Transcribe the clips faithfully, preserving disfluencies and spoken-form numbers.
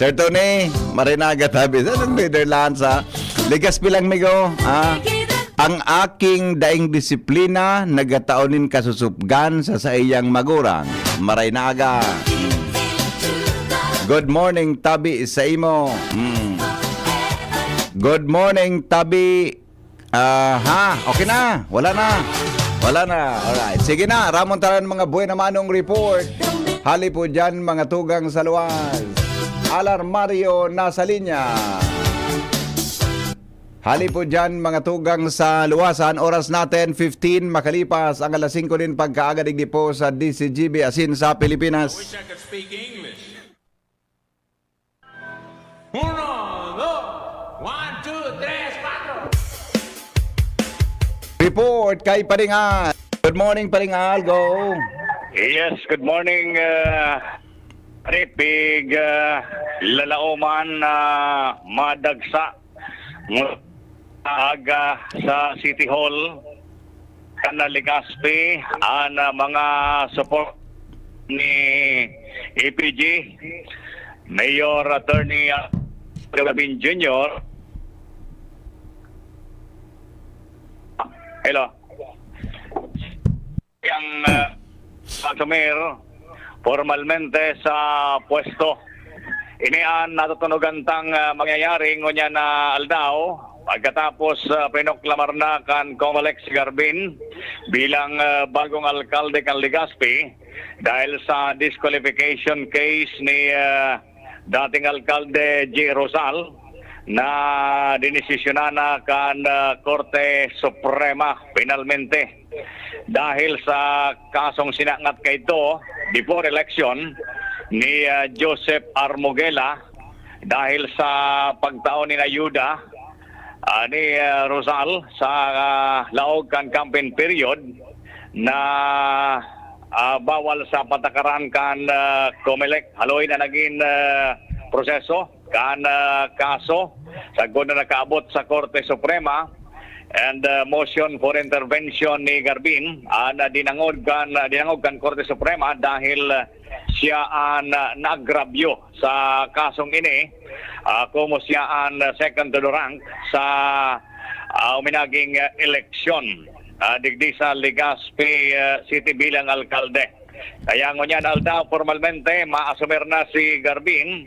Sir Tony, marinaga tabi. Sa nang Netherlands, ha? Ligas bilang migo, ha? Ang aking daing disiplina, nagataon nin kasusupgan sa saiyang magurang. Maray na aga. Good morning, tabi sa imo. Mm. Good morning, tabi. Aha, okay na. Wala na. Wala na. Alright. Sige na, ramon tanan mga buena manong report. Hali po dyan, mga tugang sa luwas. Alarmario nasa linya. Hali po dyan, mga tugang sa luwasan. Oras natin, fifteen, makalipas ang alas singko din pagkaaga digdi po sa D C G B asin sa Pilipinas. I wish I could speak English. Uno, dos, one, two, tres, cuatro. Report kay Paring Al. Good morning, Paring Al. Go. Yes, good morning, uh, Ripig, uh, Lalaoman, uh, Madagsa. Mula aga sa City Hall, kan Legazpi, an, ah, mga support ni A P G, Mayor Attorney, ah, Gabin Junior. Hello. Ang, ah, pag-sumer formalmente sa pwesto. Ini an natutunogan tang, ah, mangyayari ngunyan na aldaw, pagkatapos, ah, pinoklamar na kan Comelec si Garbin bilang, ah, bagong alkalde kan Legazpi dahil sa disqualification case ni, ah, dating alkalde J. Rosal na dinesisyonan na kan, ah, Korte Suprema finalmente. Dahil sa kasong sinangat kaidto before election ni, ah, Joseph Armugela dahil sa pagtao nin ayuda, ah, ni, ah, Rosal sa, ah, laog kan campaign period na, ah, bawal sa patakaran kan, ah, Comelec. Haloy na nagin, ah, proseso kan, ah, kaso sagkod na nakaabot sa Korte Suprema and, ah, motion for intervention ni Garbin, ah, na dinangog kan, ah, dinangog kan Korte Suprema dahil, ah, siya an, ah, naagrabyo sa kasong ini, ah, komo siya an, ah, second to the rank sa, ah, uminaging, ah, eleksyon, ah, digdi sa Legazpi, ah, City bilang alkalde. Kaya ngunyan aldaw, formalmente, maasumer na si Garbin,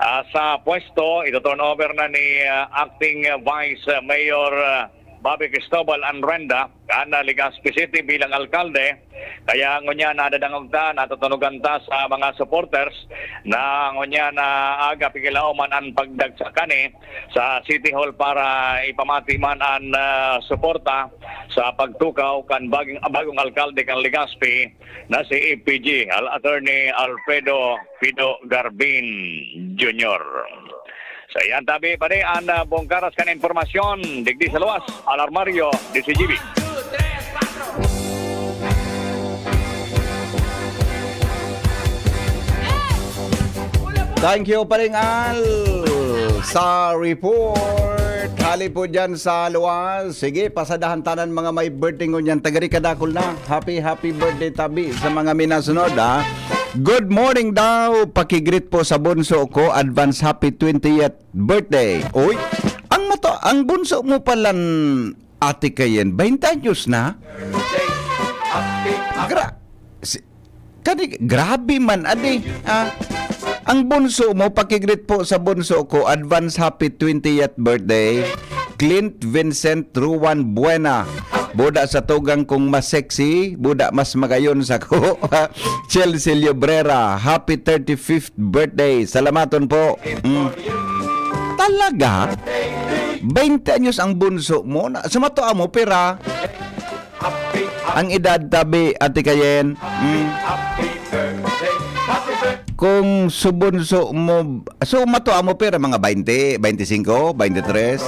ah, sa pwesto. Ito-turnover na ni, ah, Acting Vice Mayor, ah, Bobby Cristobal Anrenda, kan, ah, Legazpi City bilang alkalde. Kaya ngunyan nadadangog ta, natutunogan ta sa mga supporters na ngunyan na aga pikilaoman an pagdagsa kani sa City Hall para ipamati man an, ah, suporta sa pagtukaw kan bagong, bagong alkalde kan Legazpi na si A P G, Al-, Attorney Alfredo Pido Garbin Junior. Sa iyan tabi pa rin an, ah, buong karas kan impormasyon digdi sa luwas, Alarmario, D C G B. Thank you, Paring Al, sa report. Hali po dyan sa luwas. Sige, pasadahan tanan mga may birthday ngunyan. Tagari kadakol na. Happy, happy birthday, tabi, sa mga minasunod, ha. Good morning daw. Pakigreet po sa bunso ko. Advance happy twentieth birthday. Uy, ang mato, ang bunso mo palan, Ate Kayen, baynte anyos na? Gra-, si, kani, grabe man, adi. Ah, ang bunso mo, pakigreet po sa bunso ko, advance happy twentieth birthday. Clint Vincent Ruan Buena. Buda sa tugang kong mas sexy, buda mas magayon sa ko. Chelsea Llobrera, happy thirty-fifth birthday. Salamaton po. Mm. Talaga? Baynte anyos ang bunso mo. Na, sumato mo, pira? Ang edad tabi, Ate Kayen. Mm. Kung subunso mo, sumato mo, pira mga baynte, baynte singko, baynte tres?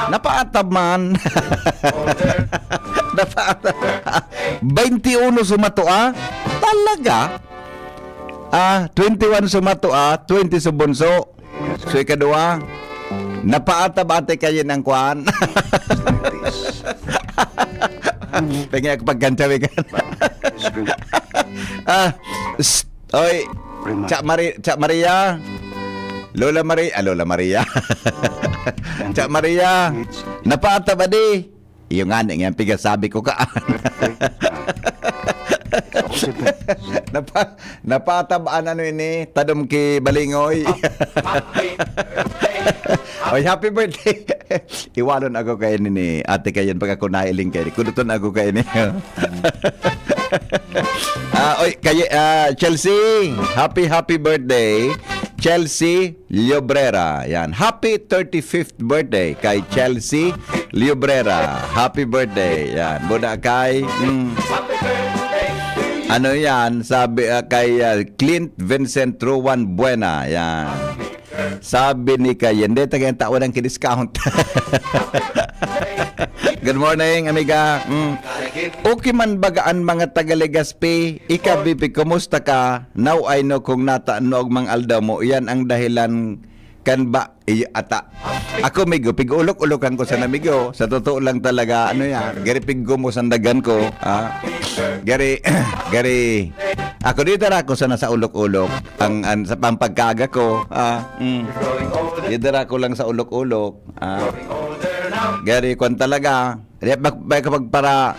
Napaatab man. Napaatab. Baynte uno sumato, ah? Talaga? Ah, twenty-one sumato, ah? Twenty subunso. So, ikadua, napaatab, Ate Kayen, ang kwan. Pengen ako pagkantsawi ka. Ah, s-, oy, Cha Mari-, Cha Maria. Lola Maria, ah, Lola Maria. Cha Maria, napaata ba di? Iyo nga ni nga pigasabi ko ka. Napa, napatabaan ano ini, tadom ki balingoy. Oy, happy birthday. Iwalon ako kay ini ni ate kayan pag ako nailing kay kuduton ako kay ini. Ah, oy, kay ah, Chelsea, happy happy birthday. Chelsea Llobrera. Yan. Happy thirty-fifth birthday kay Chelsea Llobrera. Happy birthday. Yan. Muna kay mm, ano yan? Sabi ah, kay ah, Clint Vincent Ruan Buena. Yan. Sabi ni Kayen, dito kaya tao ng kidiscount. Good morning, amiga. Mm. Okay man baga an mga taga Legazpi? Ika, Bibi, kumusta ka? Now I know kung nata ano ang mga aldaw mo. Iyan ang dahilan kan ba iyo ata. Ako, migo, pig-ulok-ulokan ko sa namigo. Sa totoo lang talaga, ano yan, gari piggo mo sandagan ko. Ah. Gari, gari, ako di dara ko sana sa ulok-ulok. Ang, ang sa pampagkaga ko. Ah, mm. Di dara ko lang sa ulok-ulok. Ah. Gari, kwan talaga. Di, bak-, bak-, kapag para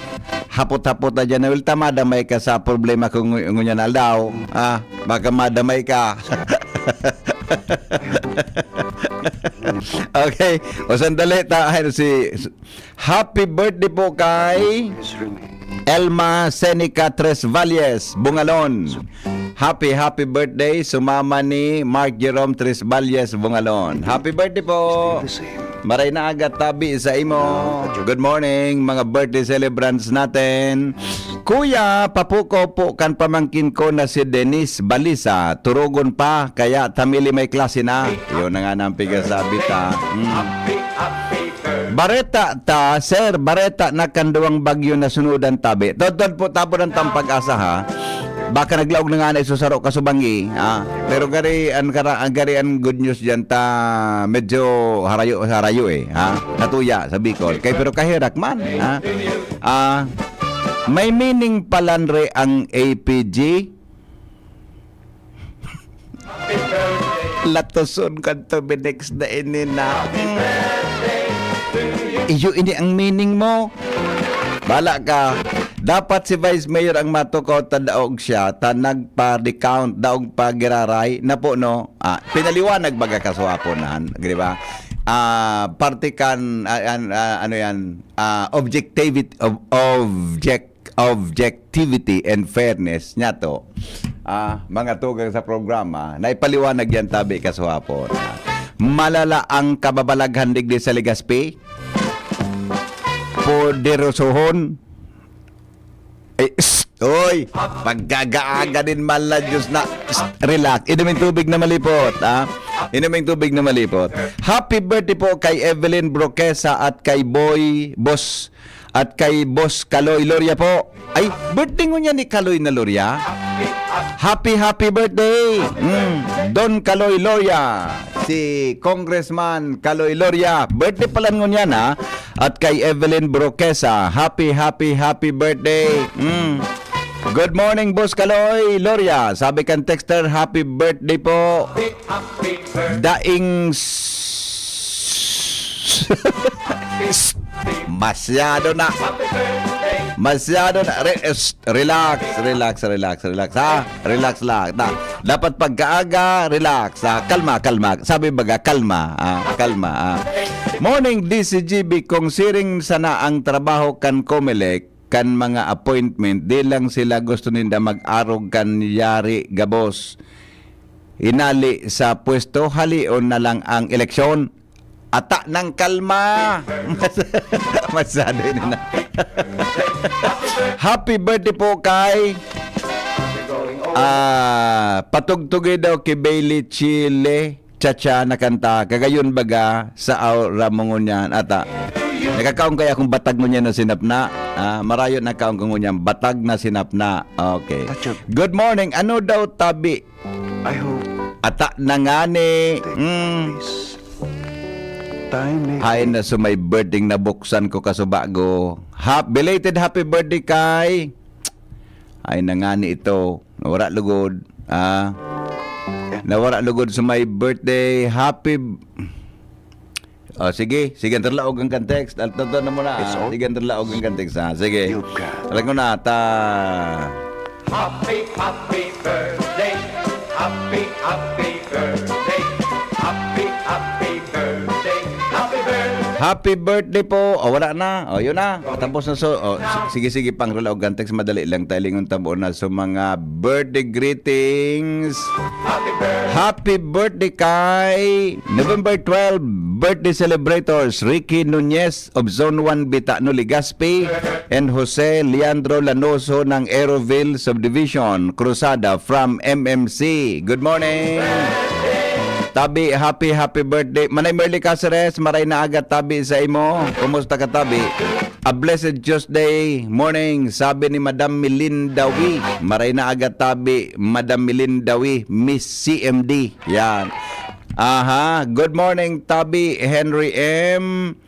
hapot-hapot na dyan, well, tama, damay ka sa problema kung ngu-, ngunyan na aldaw. Ah, baka madamay ka. Okay. O, sandali, ta, ay, si, happy birthday po kay Elma Seneca Tres Valles, Bungalon. Happy, happy birthday, sumama ni Mark Jerome Tres Valles, Bungalon. Happy birthday po. Maray na aga tabi sa imo. Good morning, mga birthday celebrants natin. Kuya, papukaw po kan pamangkin ko na si Denise Balisa. Turugon pa, kaya tamili may klase na. Yun na nga nang pigasabi ta. Mm. Bareta ta, sir, bareta na kan duwang bagyo na sunudan tabi. Todtod po, tapo ng tampag-asa, ha. Baka naglaog na nga na isusaro ka subangi, ha. Pero gari, an kara-, an gari, an good news diyan ta, medyo harayo, harayo, eh, ha. Natuya sa Bicol. Kay pero kaherak man, ha. Ah, may meaning palan re ang A P G? Latoson kan to be next na ini na. Iyo ini ang meaning mo. Bala ka. Dapat si Vice Mayor ang matukaw ta daog siya, ta nagpa-recount, daog pa giraray, na po, no? Ah, pinaliwanag baga kaswaponan, di ba? Ah, parte kan, ah, an-, ah, ano yan, ah, objectivity, ob-, object, objectivity and fairness niya to. Ah, mga tugang sa programa, naipaliwanag yan tabi kaswapon. Malala ang kababalaghan digdi sa Legazpi. Poderosohon. Eh, shh, oy, paggagaaga din man lang, Diyos na. Shh, relax. Inom yung tubig na malipot, ha? Inom yung tubig na malipot. Happy birthday po kay Evelyn Broquesa at kay Boy, Boss, at kay Boss Kaloy Loria po. Ay, birthday ngunyan ni Kaloy na Loria. Happy, happy birthday, mm, Don Kaloy Loria. Si Congressman Kaloy Loria. Birthday pala ngunyan, ha? At kay Evelyn Broquesa, happy, happy, happy birthday. Mm. Good morning, Boss Kaloy Loria. Sabi kan texter, happy birthday po. Daing s-, masyado na. Masyado na. Re-, s-, relax, relax, relax, relax, ha? Relax lang. Da-, dapat pagkaaga, relax, ha? Kalma, kalma. Sabi baga, kalma, ah, kalma, ah. Morning, D C G B. Kung siring sana ang trabaho kan Comelec, kan mga appointment, di lang sila gusto ninda mag-arog kan yari gabos. Inali sa pwesto, halion na lang ang eleksyon. Ata ng kalma. Mas-, masyado yun na. Happy birthday po kay, ah, patugtugay daw kay Bailey Chile. Cha-cha na kanta. Kagayon baga sa aura mo ngunyan. Ata. Nakakaon kaya akong batag ngunyan na sinapna. Ah, marayo na kaon ko ngunyan. Batag na sinapna. Okay. Good morning. Ano daw tabi? I hope Ata na ngani. Mm. This time may Hain na so may birthday na buksan ko kasubago. Ha, belated happy birthday kay. Ay na ngani ito. Wala lugod. Ah. Nawara lugod sa may birthday. Happy... Oh, sige. Sige, ang Tarlaogan kan text. Al-, totoo na muna, It's ah. all Sige, ang Tarlaogan kan text, ah. Sige. You've got. Alam ko na, ta... Happy, happy birthday. Happy, happy birthday. Happy, happy birthday. Happy birthday. Happy birthday po. Oh, wala na. Oh, yun na. Tapos na so. Oh, si-, sige, sige, pang Tarlaogan text. Madali lang. Talingon tabo na sa mga birthday greetings. Happy birthday kay November twelve birthday celebrators Ricky Nunez of Zone one Bitano, Legazpi, and Jose Leandro Lanoso ng Aeroville Subdivision, Cruzada from M M C. Good morning! Tabi, happy, happy birthday. Manay Merly Caceres, maray na aga tabi sa imo. Kumusta ka, tabi? A blessed Tuesday morning, sabi ni Madam Melinda Wee. Maray na aga tabi, Madam Melinda Wee, Miss C M D. Yan. Aha. Good morning, Tabi Henry M.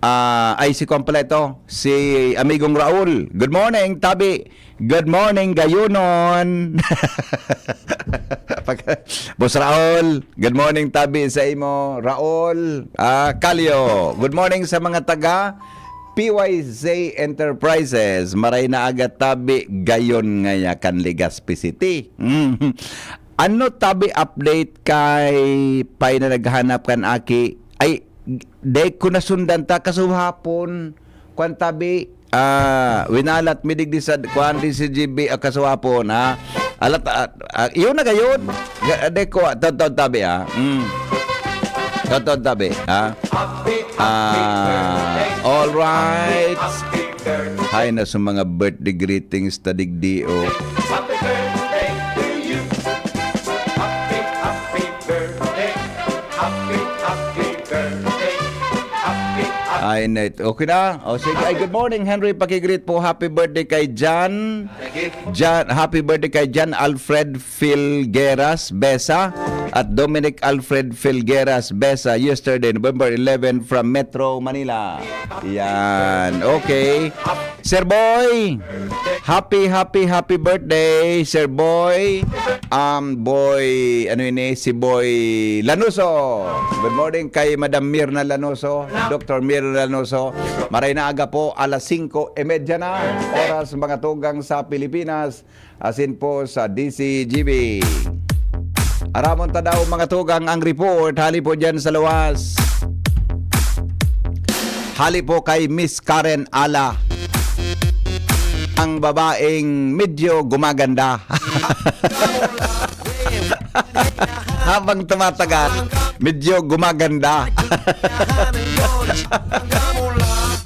Ah, ay, si kuwan pala ito, si Amigong Raul. Good morning, Tabi. Good morning, Gayunon. Pag-, Boss Raul, good morning, Tabi, sa imo. Raul, ah, Calio, good morning sa mga taga P Y Z Enterprises. Maray na aga, Tabi, gayon ngaya kan Legazpi City. Mm. Ano, Tabi, update kay Pay na naghahanap kan aki? Ay, di ko nasundan ta, kasuhapon. Kwan, Tabi, ah, winalat mi digdi sa, kwan, D C G B, ah, kasuhapon, ha? Alat, ah, ah, yun na gayon. Ga-, di ko, ah, totoo, Tabi, ha? Mm. Totoo, Tabi, ha? Ah, all right. Hay na sa mga birthday greetings ta digdi, oh. Happy birthday to you. Happy, happy birthday. Happy, happy birthday. Happy, happy Ay, net. Okay na? O, sige. Ay, good morning, Henry. Pakigreet po. Happy birthday kay Jan. Thank you. Jan, happy birthday kay Jan Alfred Filgueras Besa at Dominic Alfred Filgueras Besa yesterday, November eleven, from Metro Manila. Yan. Okay. Sir Boy, happy, happy, happy birthday, Sir Boy. Um, Boy, ano yun eh, si Boy Lanuso. Good morning kay Madam Mirna Lanuso, Doctor Mirna Lanuso. Maray na aga po, alas singko y medya na. Oras, mga tugang sa Pilipinas. Asin po sa D C G B. Aramon ta daw, mga tugang, ang report hali po dyan sa luwas. Hali po kay Miss Karen Ala. Ang babaeng medyo gumaganda. Habang tumatagal, medyo gumaganda.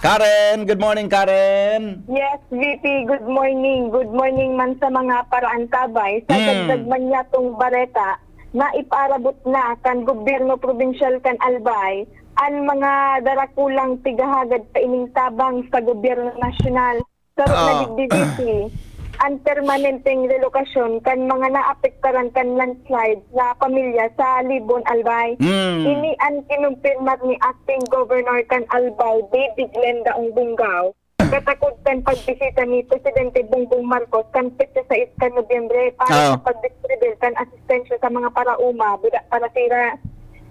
Karen, good morning, Karen. Yes, V P, good morning. Good morning man sa mga paraantabay. Sa Mm. dagdag man niyatong bareta, na ipaarabot na kan gobyerno probinsyal kan Albay an mga darakulang pighahagad paining tabang sa gobyerno nasyonal. Saro na Oo. digdi, V P, an permanenteng relokasyon kan mga naapektaran kan landslide na pamilya sa Libon, Albay. Mm. Ini an kinumpirmar ni Acting Governor kan Albay, David Len Daong Bungao, katakod kan pagbisita ni Presidente Bongbong Marcos kan petsa sais kan Nobyembre para Oo. sa pagdistribir kan asistensya sa mga paraoma, buda para sira.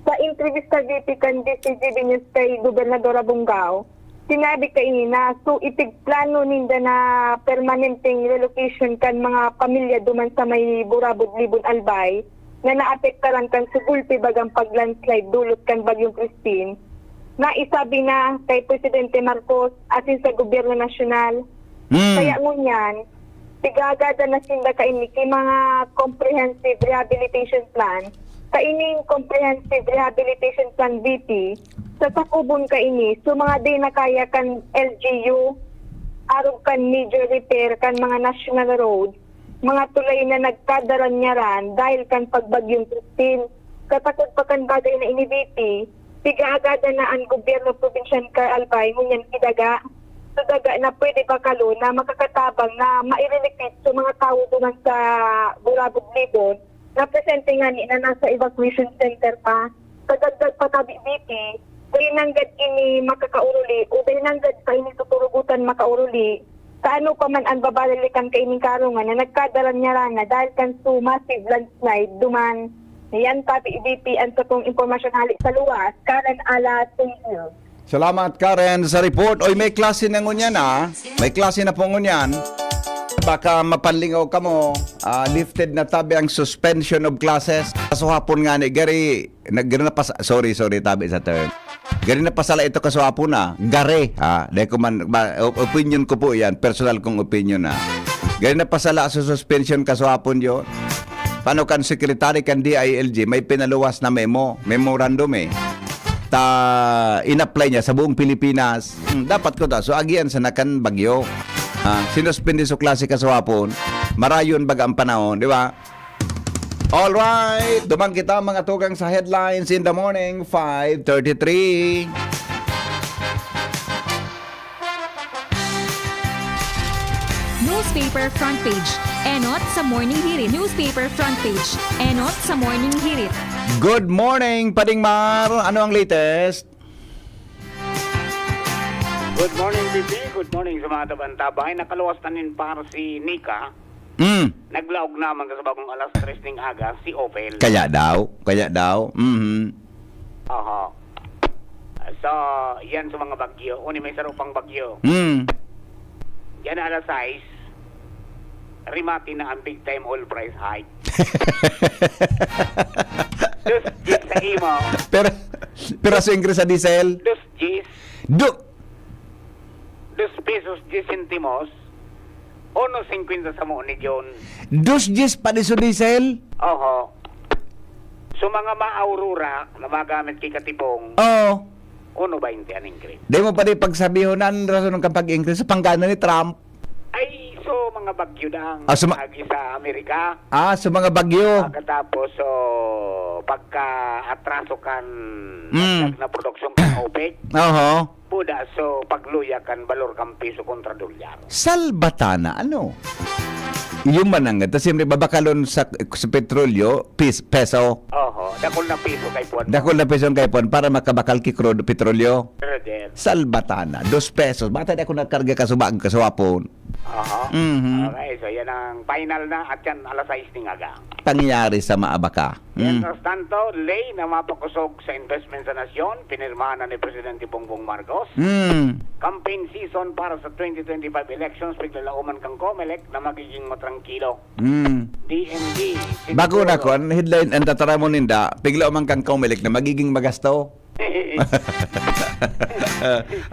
Sa entrevista, V P, kan D C G B News kay Gobernadora Bungao, sinabi kaini na so itigplano ninda na permanenteng relocation kan mga pamilya duman sa may Burabod, Libon, Albay na naapektaran kan sugulpi bagang pag-landslide dulot kan Bagyong Christine, na isabi na kay Presidente Marcos asin sa gobyerno nasyonal. Hmm. Kaya ngunyan, tigagadan na sinda kaini ki mga comprehensive rehabilitation plan. Kaining comprehensive rehabilitation plan, V P, sasakubon kaini so mga di na kaya kan L G U, arog kan major repair kan mga national road, mga tulay na nagkadaranyaran dahil kan pagbagyong Christine. Katakod pa kan bagay na ini, V P, pigaagadan na an gobyerno probinsyal kan Albay ngunyan ki daga. So, daga na pwede pa kalo na makakatabang na mairelocate sa mga tawo duman sa Burabod, Libon, na presente ngani na nasa evacuation center pa. Sa dagdag pa, Tabi, V P, dai nanggad ini makakauruli o dai nanggad pa ini tuturugutan makauruli sa ano pa man an babalalikan kaining karungan na nagkadaranyaran na dahil kan so massive landslide duman Yan, Papi E D P, ang satong impormasyon hali sa luwas. Karen Ala, thank you. Salamat, Karen, sa report. Oy, may klase na ngunyan, ah. May klase na po ngunyan. Baka mapanlingaw kamo, ah, lifted na tabi ang suspension of classes. Kaso hapon nga ni, gari, nag-, gari na pas-, sorry, sorry, tabi sa term. Gari na pasala ito kaso hapon, ah. Gari, ah. Dahil ko man, ba, o-, opinion ko po yan. Personal kong opinion, ah. Gari na pasala sa suspension kaso hapon yun. Paano kan secretary kan D I L G, may pinaluwas na memo, memorandum eh. Ta, in-apply niya sa buong Pilipinas. Hmm, dapat ko ta. So, agian sa nakan bagyo. Ah, sinuspindi so klase kaswapon. Marayon baga ang panahon, di ba? All right, duman kita mga tugang sa headlines in the morning, five thirty-three. Newspaper front page. Enot sa Morning Hirit. Newspaper front page. Enot sa Morning Hirit. Good morning, Pading Mar. Ano ang latest? Good morning, B P. Good morning sa mga tabantabay. Nakaluwas na nin par si Nika. Mm. Naglaog naman ka sa bagong alas tres ning aga, si Opel. Kaya daw, kaya daw. Mhm. Oho. So, yan sa mga bagyo. Uni may saro pang bagyo. Mm. Yan na alas sais, rimati na ang big time oil price hike. Dos diyes sa imo. Pero, pero sa increase sa diesel? Dos diyes. Do- Dos pesos diyes sentimos. Uno singkwenta sa mo ni John. Dos diyes pa di so diesel? Oho. So, mga ma-Aurora na magamit kay Katipong, Oo. uno baynte an increase. Di mo pa di pagsabihon an rason ng kapag-increase sa panggana ni Trump. Ay, so, mga bagyo dang Ah, so ma- agi sa Amerika. Ah, so mga bagyo. Pagkatapos, so, pagka-atraso kan Mm. dagdag na produksyon kan OPEC, Oho. Buda, so, pagluya kan balor kan piso kontra dolyar. Salbatana, ano? Yung mananggad. Tas siyempre, babakalon sa, sa petrolyo, pis-, peso. Oho, dakul na piso kay Puan. Dakul na piso ang kay Puan para makabakal ki crude petrolyo. Pero, then, Salbatana, dos pesos. Bata di ako nagkarga kasubag, kaswapon. Oho. Mhm. Okay, so yan ang final na at yan alas sais ning aga. Pangyayari sa maabaka. Mm. Mientras tanto, ley na mapakosog sa investment sa nasyon, pinirmahan na ni Presidente Bongbong Marcos. Mm. Campaign season para sa twenty twenty-five elections, piglalauman kang Comelec na magiging matrangkilo. Mm. D N D, Bago na Siguro. Kon, headline, ang tataramon ninda, pigla man kang Comelec na magiging magasto.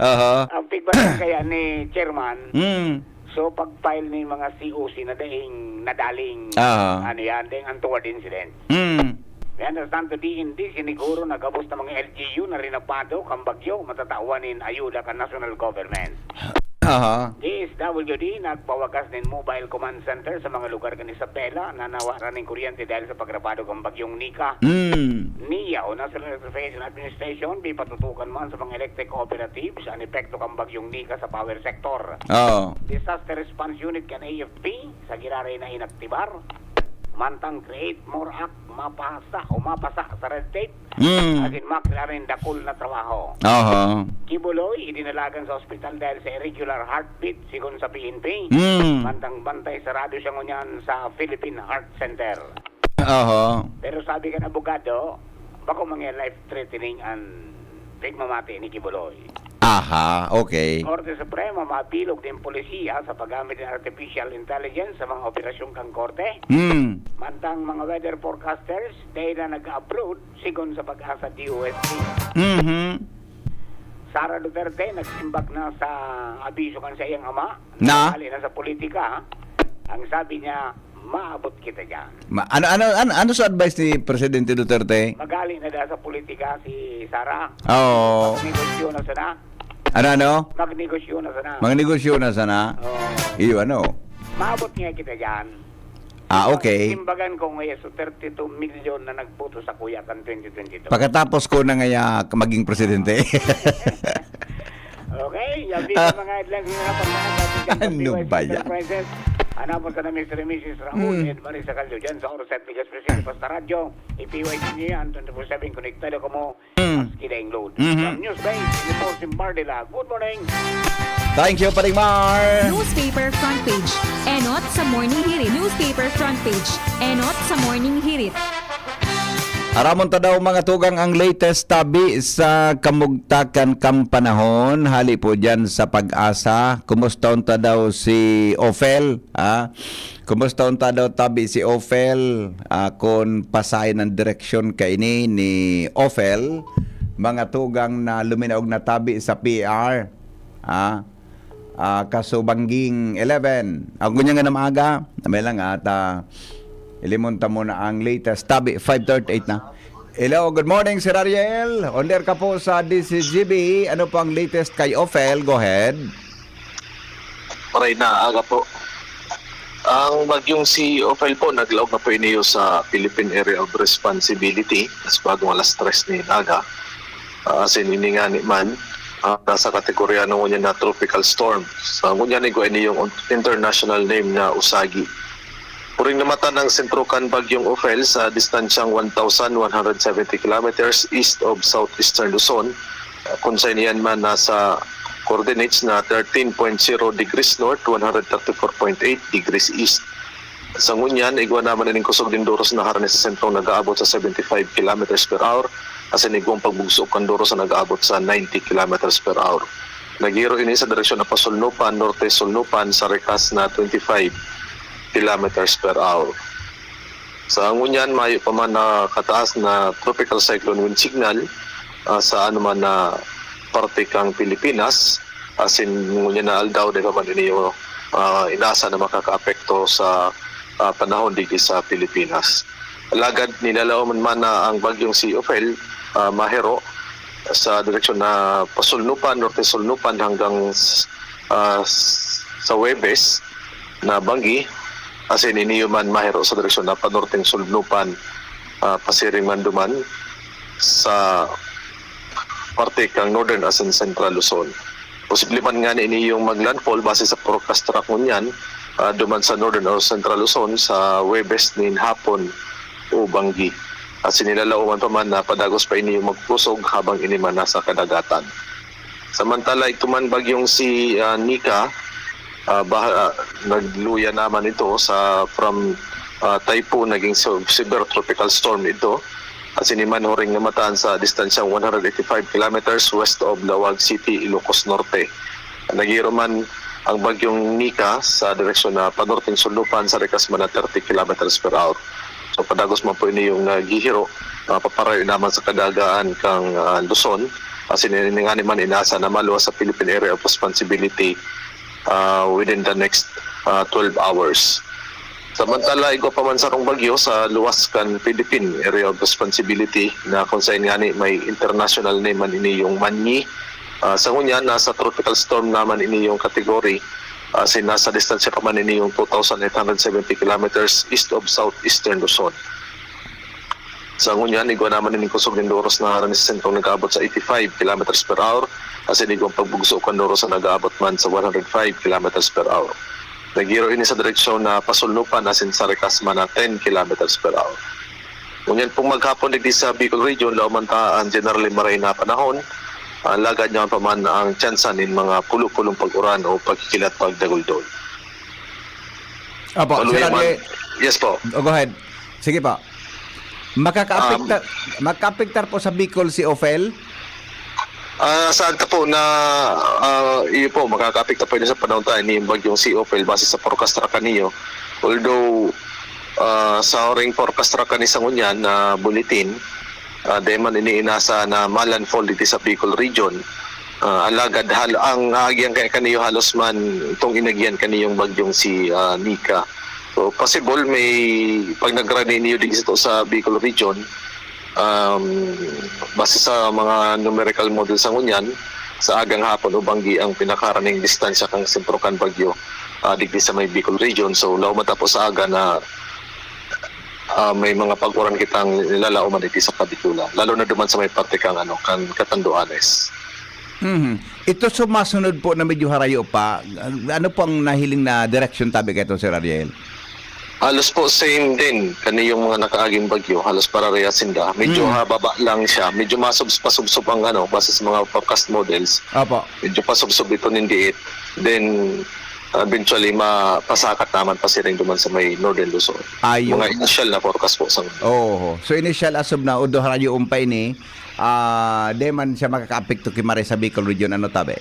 Aha. Ang feedback kaya ni Chairman, Mm. so pag-file ni mga C O C na daing nadaling, Aha. ano yan, daing untoward incident. Mm. Mientras tanto, D N D, siniguro na gabos na mga L G U na rinapado kan bagyo, matatawan nin ayuda kan national government. Aha. D S W D nagpawagas nin mobile command center sa mga lugar kan Isabela na nawaran nin kuryente dahil sa pagrapado kan Bagyong Nika. Mm. NEA o National Electrification Administration, pipatutukan man sa mga electric cooperatives an epekto kan Bagyong Nika sa power sector. Oo. Disaster Response Unit kan A F P, sa giraray na inaktibar. Mantang Create More Act, mapasa o mapasa sa red tape. Mm. Asin makrear nin dakul na trabaho. Aha. Quiboloy, idinalagan sa ospital dahil sa irregular heartbeat, sigon sa P N P. Mm. Mantang bantay sarado siya ngunyan sa Philippine Heart Center. Aha. Pero sabi kan abogado, bako mangyari life-threatening an pigmamati ni Quiboloy. Aha, okay. Korte Suprema mabilog nin polisiya sa paggamit nin artificial intelligence sa mga operasyon kan korte. Hmm. Mantang mga weather forecasters, dai na nag-abroad, sigon sa PAGASA D O S T. Mhm. Sara Duterte nagsimbag na sa abiso kan saiyang ama, Na? Hali na sa politika, ha? Ang sabi niya, "Maabot kita diyan." Ma-, ano, ano, ano, ano sa advice ni Presidente Duterte? Maghali na daw sa politika si Sara. Oo. Magnegosyo na sana. Ano, ano? Magnegosyo na sana. Magnegosyo na sana. Oo. Iyo, ano? Maabot nga kita diyan. Ah, okay. Simbagan ko ngayon, so thirty-two million na nagboto sa kuya kan twenty twenty-two. Pagkatapos ko na ngaya maging presidente. Okay, yan din ang mga headlines na dapat mga dapat dyan sa Ano P Y C ba yan? Enterprises. Hanapon sa na Mister and Missus Raul Hmm. and Marisa Caldo dyan sa Oros at Ligas Presente Basta Radyo. I-P Y C niyo yan, twenty-four seven konektado kamo. Hmm. Maski daing load. Mhm. From News Base, reporting Bardila. Good morning. Thank you, Paring Mar. Newspaper front page. Enot sa Morning Hirit. Newspaper front page. Enot sa Morning Hirit. Aramon ta daw, mga tugang, ang latest tabi sa kamugtakan kan panahon, hali po diyan sa PAGASA. Kumusta unta daw si Ofel, ha? Kumusta unta daw tabi si Ofel? Ah, kun pasayan ang direksyon kaini ni Ofel, mga tugang, na luminaog na tabi sa P R, ha? Ah, Kaso Bangging eleven. Ako ngunyan nga namaga, may lang ata, ilimon ta muna ang latest. Tabi, five thirty-eight na. Hello, good morning, Sir Ariel. On air ka po sa D Z G B. Ano po ang latest kay Ofel? Go ahead. Maray na aga po. Ang bagyong si Ofel po, naglaog na po iniyo sa Philippine Area of Responsibility. Mas bagong alas tres ni aga. Ah, asin ini nga ni man, ah, nasa kategorya na ngunyan na tropical storm. Sa ngunyan, igwa ini yung international name na Usagi. Puring namatan ang sentro kan Bagyong Ofel sa distansyang one thousand one hundred seventy kilometers east of southeastern Luzon, ah, kung saan iyan man nasa coordinates na thirteen point zero degrees north, one hundred thirty-four point eight degrees east. Sa ngunyan, igwa naman ining kusog nin doros na harani sa sentrong nag-aabot sa seventy-five kilometers per hour, asin igwang pagbugso kan doros na nag-aabot sa ninety kilometers per hour. Naghiro ini sa direksyon na pasulnupan, norte-sulnupan, sa rikas na twenty-five kilometers per hour. Sa ngunyan, mayo pa man na kataas na tropical cyclone wind signal, ah, sa anuman na parte kang Pilipinas, asin ngunyan na aldaw, di pa man ini, ah, inasa na makakaapekto sa, ah, panahon digdi sa Pilipinas. Alagad nilalaom man na ang bagyong si Ofel, ah, mahero sa direksyon na pasulnupan, norte-sulnupan hanggang s-, ah, s-, sa Huwebes na banggi, asin iniyo man mahero sa direksyon na panorteng sulnupan, ah, pasiring man duman sa parte kang Northern asin Central Luzon. Posible man ngani ini yung mag-landfall base sa forecast track ngunyan, ah, duman sa Northern o Central Luzon sa Huwebes nin hapon o banggi. Asin nilalaoman pa man na padagos pa ini yung magkusog habang ini man nasa kadagatan. Samantala, ito man bagyong si, ah, Nika, ah, baha-, ah, nagluya naman ito sa from, ah, typhoon, naging se-, severe tropical storm ito. Asin ini man huring namatan sa distansyang one hundred eighty-five kilometers west of Laoag City, Ilocos Norte. Naghiro man ang bagyong Nika sa direksyon na panorteng sulnupan sa rikas man na thirty kilometers per hour. So, padagos man po ini yung naghihiro, ah, paparayo naman sa kadagaan kang, ah, Luzon. Asin ini ngani man inasa na maluwas sa Philippine Area of Responsibility, ah, within the next, ah, twelve hours. Samantala, igwa pa man sarong bagyo sa luwas kan Philippine Area of Responsibility na kung saan ngani may international name man ini yung Manny. Ah, sa ngunyan, nasa tropical storm naman ini yung category. Asin nasa distansya pa man ini yung two thousand eight hundred seventy kilometers east of southeastern Luzon. Sa ngunyan, igwa naman ining kusog nin doros na harani sa sentrong nag-aabot sa eighty-five kilometers per hour, asin igwang pagbugso kan doros na nag-aabot man sa one hundred five kilometers per hour. Naghiro ini sa direksyon na pasulnupan asin sa rikas man na ten kilometers per hour. Ngunyan pong maghapon digdi sa Bicol Region, laoman ta an generally maray na panahon, ah, lagad niya pa man ang tsansa nin mga pulo-pulong pag-uran o pagkikilat pagdaguldol. Opo, Sir Paluya man. Ade, Yes po. Oh, go ahead. Sige pa. Makakaapektar, makakaapektar po sa Bicol si Ofel? Ah, saan ta po na, ah, iyo po, makakaapekto po ini sa panahon tayo ni bagyong si Ofel base sa forecast track kaniyo. Although, ah, sa huring forecast track kani sa ngunyan na bulletin, ah, di man iniinasa na malandfall dito sa Bicol Region. Ah, alagad hal-, ang aagyan kaya kaniyo halos man itong inagyan kaniyong bagyong si, ah, Nika. So, possible may pag nagrani niyo digdi sa, sa Bicol Region, um, base sa mga numerical model sa ngunyan, sa agang hapon o banggi ang pinakaraning distansya kan sentro kan bagyo, ah, digdi sa may Bicol Region. So, laom man ta po sa aga na, ah, may mga pag-uran kitang nilalaoman digdi sa Kabicula, lalo na duman sa may parte kang, ano, kan Catanduanes. Mhm. Ito sumasunod po na medyo harayo pa. Ano po ang nahiling na direksyon tabi kaito, Sir Ariel? Halos po same din kani yung mga nakaaging bagyo, halos pararehas sinda. Medyo Mm. hababa lang siya, medyo masubs-, pasubsob ang ano, base sa mga forecast models. Opo. Medyo pasubsob ito nindiit. Then, eventually mapasakat naman pasiring duman sa may Northern Luzon. Ayun. Mga initial na forecast po sa ngayon. Oo. So, initial as of now, although harayo pa ini, ah, di man siya makakaapekto ki maray sa Bicol region, ano, tabi?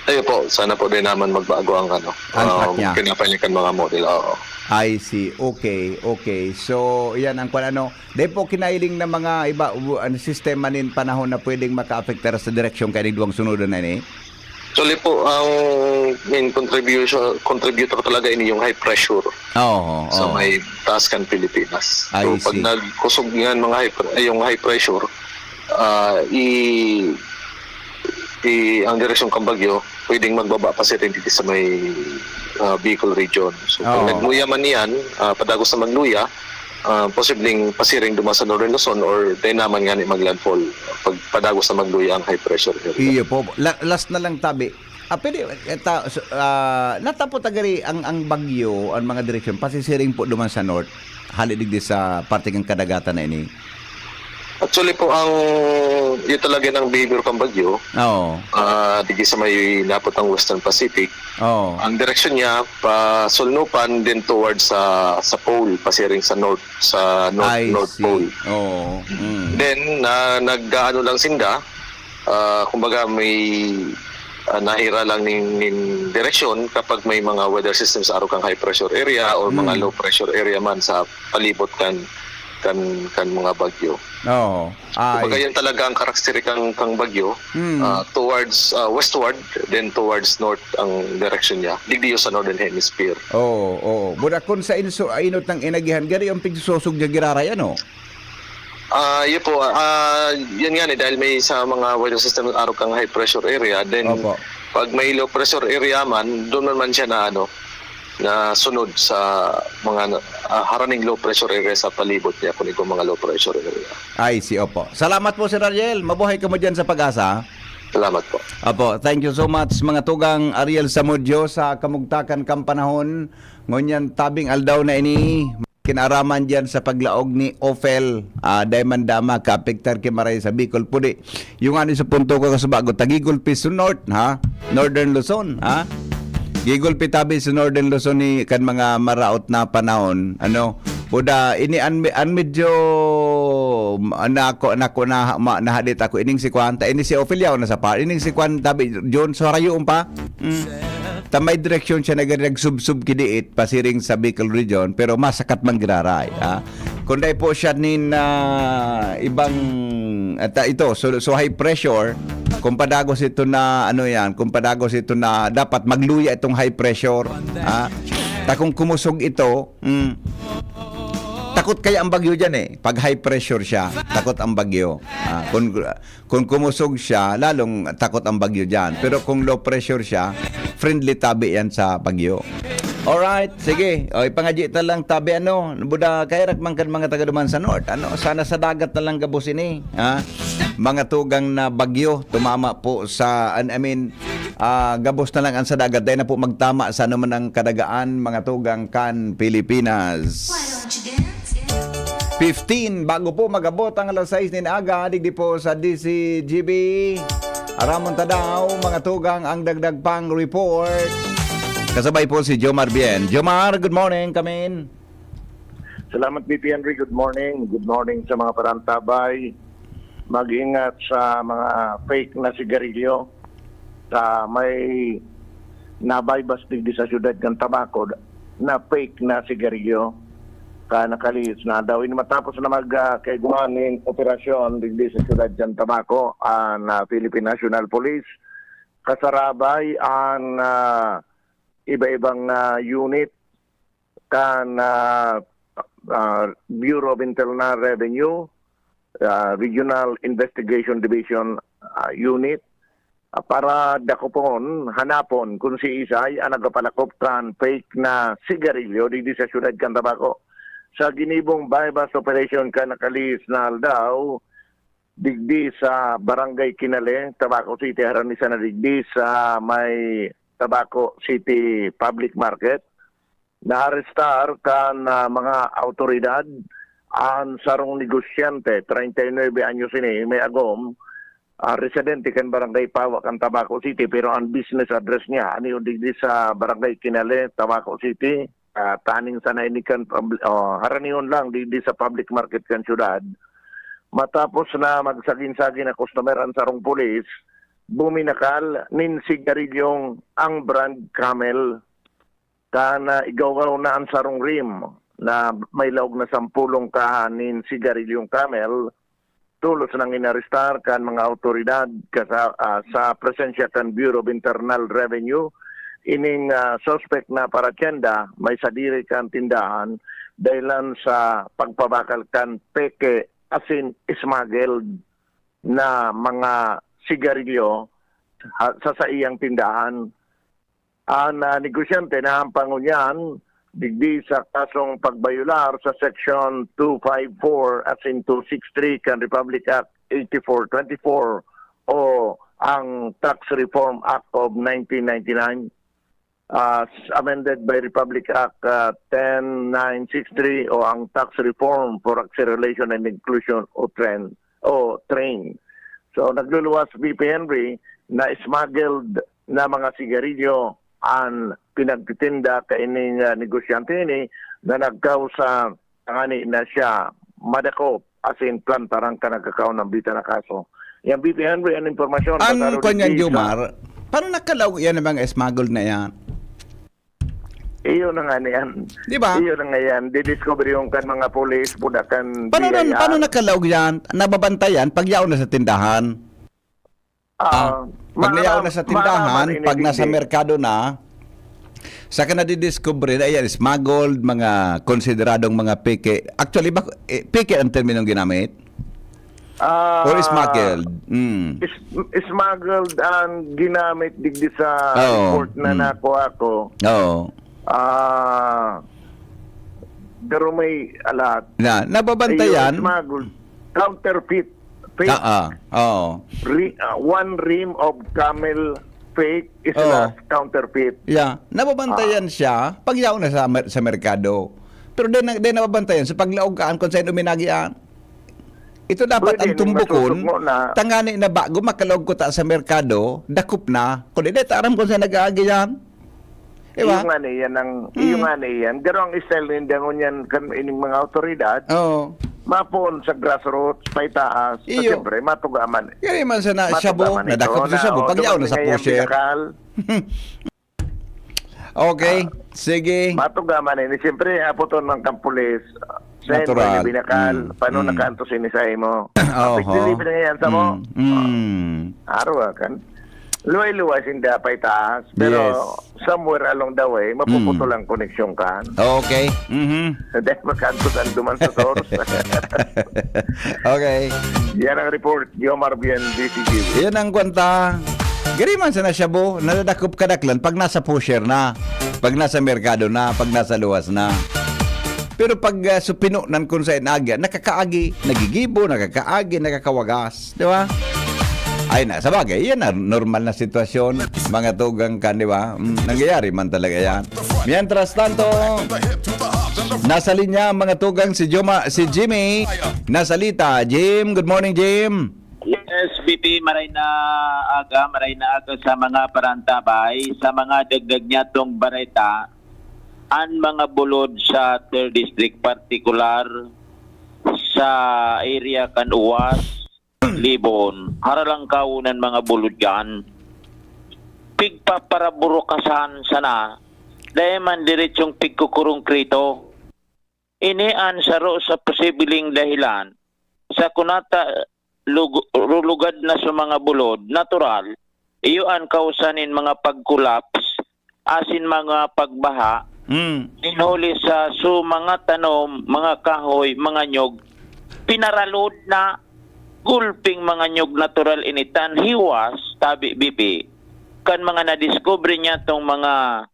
Ayun po, sana po di naman magbago ang, ano, Ang track um, niya. Pinapahinga kan mga model. Oo. I see. Okay, okay. So, yan ang kwan, ano. Di po kinailing na mga iba, w-, ang sistema nin panahon na pwedeng makaapektar sa direksyon kaya duwang sunod na ini? Actually po, ang main contribution, contributor talaga ini yung high pressure Oo, sa oo. may taas kan Pilipinas. I So, pag see. nagkusog nga mga high pre-, ay, yung high pressure, ah, i-, i-, ang direksyon kang bagyo, pwedeng magbaba pasiring dito sa may, ah, Bicol region. So, pag Oo. nagluya man yan, ah, padagos na magluya, ah, posibleng pasiring duman sa Northern Luzon or dai naman nga ni maglandfall pag padagos na magluya ang high pressure area. Iyo po. La-, last na lang, tabi. Ah, pwede, eh, ta-, so, ah, natapot agari ang, ang bagyo, ang mga direksyon, pasisiring po duman sa north, hali digdi sa parte ng kadagatan na ini? Actually po, ang, yun talaga ng behavior kang bagyo, Oo. ah, digdi sa may napot ang Western Pacific, Oo. ang direksyon niya, pa Sulnupan, then towards sa, sa pole, pasiring sa north, sa north, I North see. Pole. Oo. Mm. Then, na, nag-aano lang sinda, ah, kumbaga may, ah, nahira lang ning, ning direksyon kapag may mga weather system sa arog kang high pressure area or mga Mm. low pressure area man sa palibot kan, kan, kan mga bagyo. Oo. Kumbaga, Ay. yan talaga ang karakteristik kang, kang bagyo, Mm. ah, towards, ah, westward, then towards north ang direksyon niya. Digdi sa Northern Hemisphere. Oo, oo. Buda kun sa inso-, inot ng inagihan, gari ang pigsosog niya giraray, ano? Ah, yun po, ah, yun nga ni, dahil may sa mga weather system arog kang high pressure area, then Opo. pag may low pressure area man, doon man, man siya na, ano, na sunod sa mga, ah, haraning low pressure area sa palibot niya, kung ikaw mga low pressure area. Ay, si opo. Salamat po, Sir Ariel. Mabuhay ka mo dyan sa Pag-asa. Salamat po. Apo, thank you so much, mga tugang Ariel Samudio, sa kamugtakan kang panahon. Ngunyan, tabing aldaw na ini, kinaraman dyan sa paglaog ni Ophel, ah, dai man dama kaapektar ki maray sa Bicol pudi. Yung ano sa punto ko, kasubago, tagigulpi sa North, ha? Northern Luzon, ha? Gigulpi tabi sa Northern Luzon ni kan mga maraot na panahon. Ano? Buda, ini an, an medyo, ah, nako, nako na, ma, nahadit ako. Ining si Kwan, ta, ini si Ophel yaw na sa par. Ining si Kwan, tabi, John, so harayoon pa. Mm. Ta may direksyon siya nag-, nagsubsob kidiit, pasiring sa Bicol region, pero masakat man giraray, ha? Kung dai po siya nin, ah, ibang, at, ah, ito, so, so high pressure, kung padagos ito na, ano yan, kung padagos ito na dapat magluya itong high pressure, ha? Ta kung kumusog ito, mm, takot kaya ang bagyo dyan eh. Pag high pressure siya, takot ang bagyo. Ah, kung, kung kumusog siya, lalong takot ang bagyo dyan. Pero kung low pressure siya, friendly tabi yan sa bagyo. Alright, sige. O, ipangadyi ta lang tabi, ano. Buda, kaya ragmang kan mga taga duman sa north. Ano, sana sa dagat na lang gabos ini, ha? Mga tugang na bagyo, tumama po sa, an-, I mean, ah, gabos na lang ang sa dagat. Dahil na po magtama sa anuman ang kadagaan, mga tugang kan Pilipinas. Why don't you dance? Fifteen, bago po magabot ang alas sais nin aga, digdi po sa D C G B. Aramon ta daw, mga tugang, ang dagdag pang report. Kasabay po si Jomar Bien. Jomar, good morning, kamin. Salamat, B P Henry. Good morning. Good morning sa mga parantabay. Mag-ingat sa mga fake na sigarilyo. Sa may nabaybas digdi sa siyudad kan Tabaco na fake na sigarilyo. Ka nakalihis na daw. Ini matapos na mag, ah, kaigwa ning operasyon digdi sa siyudad kan Tabaco, ang, ah, Philippine National Police, kasarabay ang, ah, iba-ibang, ah, unit kan, ah, ah, Bureau of Internal Revenue, ah, Regional Investigation Division, ah, Unit, ah, para dakopon, hanapon kun siisay ang nagapalakop kan fake na sigarilyo digdi sa siyudad kan Tabaco. Sa ginibong buy-bust operation kan nakalihis na aldaw, digdi sa Barangay Kinale, Tabaco City, harani sana digdi sa may Tabaco City Public Market, naarestar kan, ah, mga awtoridad ang sarong negosyante, treinta y nuebe anyos ini, may agom, ah, residente kan Barangay Pawa kan Tabaco City, pero ang business address niya, ano yun, digdi sa Barangay Kinale, Tabaco City, ah, taning sana ini kan pab-, oh, haranion lang, digdi sa public market kan syudad. Matapos na magsagin-sagin na customer ang sarong pulis, buminakal nin sigarilyong ang brand Camel. Kan, ah, igawgaw na ang sarong rim na may laog na sampulong kaha nin sigarilyong Camel, tolos nang inarestar kan mga awtoridad kasa-, ah, sa presensya kan Bureau of Internal Revenue. Ining, ah, suspect na paratyenda may sadiri kan tindahan dahilan sa pagpabakal kan peke asin smuggled na mga sigarilyo ha-, sa saiyang tindahan. Ang, ah, negosyante naampang ngunyan digdi sa kasong pagbayular sa Section two five four asin two six three kan Republic Act eighty-four twenty-four o ang Tax Reform Act of nineteen ninety-nine, as amended by Republic Act, ah, ten nine six three o ang Tax Reform for Accelerate and Inclusion o TREN, o TRAIN. So, nagluluwas, V P Henry, na smuggled na mga sigarilyo an pinagtitinda kaining, ah, negosyante ini na nagkausa tangani na siya madakop, asin plantaran kan nagkakaon na bita na kaso. Yan, V P Henry, an impormasyon. An Pasado kwan yan, digdi sa Jomar, paano nakalaog yan ang mga smuggled na yan? Iyo na nga niyan. Di ba? Iyo na nga yan. Didiscover yung kan mga pulis, puda kan Paano, B I R. Paano nakalaog yan? Nababantayan pag yaon na sa tindahan? Ah, Ah, pag maaraman, nayaon na sa tindahan, maaraman ini, pag nasa digdi. Merkado na, saka nadidiscover na yan, smuggled, mga konsideradong mga peke. Actually, bak-, eh, peke ang terminong ginamit? Ah, Or smuggled? Mm. Is-, smuggled ang ginamit digdi sa Oo, report na mm. nakuha ko. Oo. Ah, pero may alat. Na, nababantayan? Ayun, smuggled. Counterfeit. Fake. Ah, ah. Oo. Re-, ah, one rim of Camel fake is Oo. a counterfeit. Yeah. Nababantayan Ah. siya pag yaon na sa mer-, sa merkado. Pero di na, di nababantayan sa paglaog kaan kung saan uminagian. Ito dapat Pwede ang ning tumbukon, masusog mo na. Tangani na bago makalaog ko ta sa merkado, dakop na. Kung di, di ta aram kung saan nag-aagi yan. Di ba? Iyo nga na iyan ang, iyo Mm. nga na iyan. Pero ang style ninda ngunyan kan ining mga awtoridad, Oo. mapoon sa grassroots, paitaas. Iyo. Siyempre, matugaman. Kaya man sana Matugaman shabu, ito nadakop sa na, shabu, oh, pag yaon na dumating sa ngayon, pusher. Binakal. Okay, Ah, sige. Matugaman ini. Siyempre, apoton man kan pulis. Sa Natural. Binakal. Mm, Paano mm. nakaantos ini sa imo? Oho. Pagdilipin na yan sa mo? Mm, mm. Araw, ah, kan? Luway-luway sinda pa itaas. Pero Yes. somewhere along the way, mapuputol Mm. ang koneksyon kan. Okay. Mhm. Dahil magkaantos ang duman sa source. Okay. Yan ang report, Jomar Bien, D C G. Yan ang kwanta. Gari man sana shabu, nadadakop kadaklan pag nasa pusher na, pag nasa merkado na, pag nasa luwas na. Pero pag, ah, supino nan kung sa inagya, nakakaagi, nagigibo, nakakaagi, nakakawagas, di ba? Ay na, sa bagay, yan na, normal na sitwasyon, mga tugang kan, di ba? Mm, nangyayari man talaga yan. Mientras tanto, nasa linya, mga tugang, si Joma-, si Jimmy, nasa Lita. Jim, good morning, Jim. Yes, B P, maray na aga, maray na aga sa mga parantabay, sa mga dagdag niya tong bareta, an mga bulod sa third district, partikular sa area kan Uwas, Libon, haralangkawon an mga bulod diyan. Pigpaparaburukasan sana, dai man diretsong pigkukurungkrito. Ini an saro sa posibleng dahilan sa kunata lug-, lulugad na sa mga bulod, natural, iyo an kausa nin mga pag-collapse asin mga pagbaha, Mm. nin huli sa, so, mga tanom, mga kahoy, mga nyog, pinaralod na gulping mga nyog natural ini tan hiwas, tabi, B P, kan mga nadiskubre niya tong mga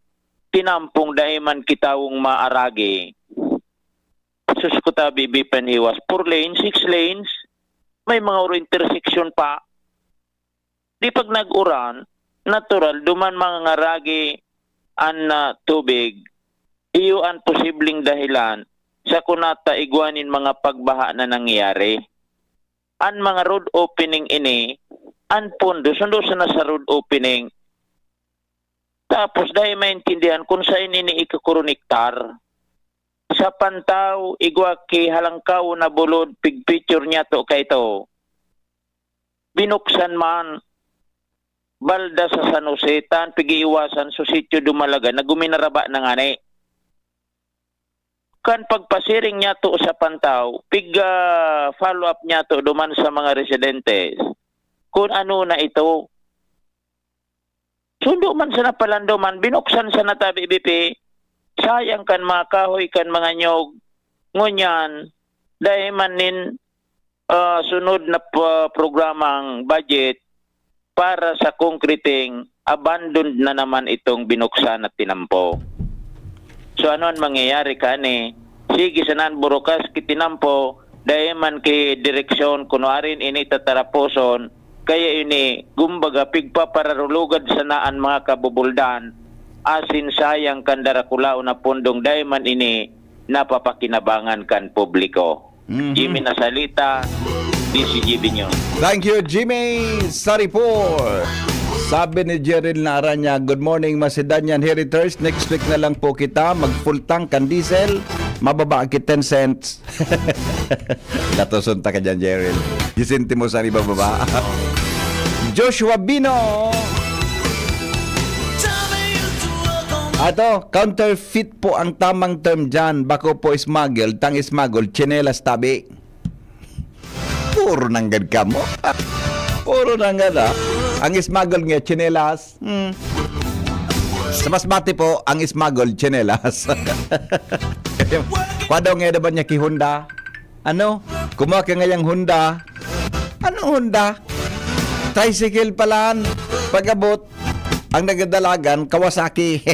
tinampong dai man kitawong maaragi. Sus ko ta, B P, panhiwas. Four lanes, six lanes, may mga oro intersection pa. Di pag nag-uran, natural, duman mangangaragi an, ah, tubig. Iyo an posibleng dahilan sa kunata igwa nin mga pagbaha na nangyayari. An mga road opening ini, An pondo, sundo sana sa road opening. Tapos, dai maintindihan kung saen ini ikakoronektar. Sa Pantaw, igwa ki Halangkaw na bulod, pigpicture niya to kay to. Binuksan man, balda sa San Jose, tan pigiiwasan, sa sitio Dumalagan, na guminaraba na ngani. Kan pagpasiring niya to sa Pantaw, pig, ah, follow up niya to duman sa mga residentes. Kung ano na ito. Sundo man sana palandoman, binuksan sana tabi, B P. Sayang kan mga kahoy, kan mga nyog. Ngunyan, dai man nin, ah, sunod na pa-, programang budget para sa concreting, abandoned na naman itong binuksan at tinampo. So, ano an mangyayari kani? Sige, sanan burukas ki tinampo, dai man ki direksyon, kunuarin ini tataraposon, kaya ini, kumbaga, pigpapararulugad sana an mga kabubuldan, asin sayang kan darakulaon na pundong dai man ini napapakinabangan kan publiko. Mhm. Jimmy Nasalita, D C G B News. Thank you, Jimmy Saripor. Sabi ni Jeril na Aranya, "Good morning, Macedonian Heriters. Next week na lang po kita mag-full tank kan diesel. Mababa ki ten cents." Latoson ta ka dyan, Jeril. Di sentimos ang ibababa. Joshua Bino. Ato, counterfeit po ang tamang term dyan. Bako po smuggled, tang smuggled, tsinelas tabi. Puro nanggad kamo. Puro nanggad, ah. Ang smuggled nga, tsinelas. Hmm. Sa Masbate po, ang smuggled, tsinelas. Kwadong nga naman niya ki Honda. Ano? Kumuha ka ngayang Honda. Anong Honda? Tricycle palan. Pag-abot, ang nagadalagan, Kawasaki.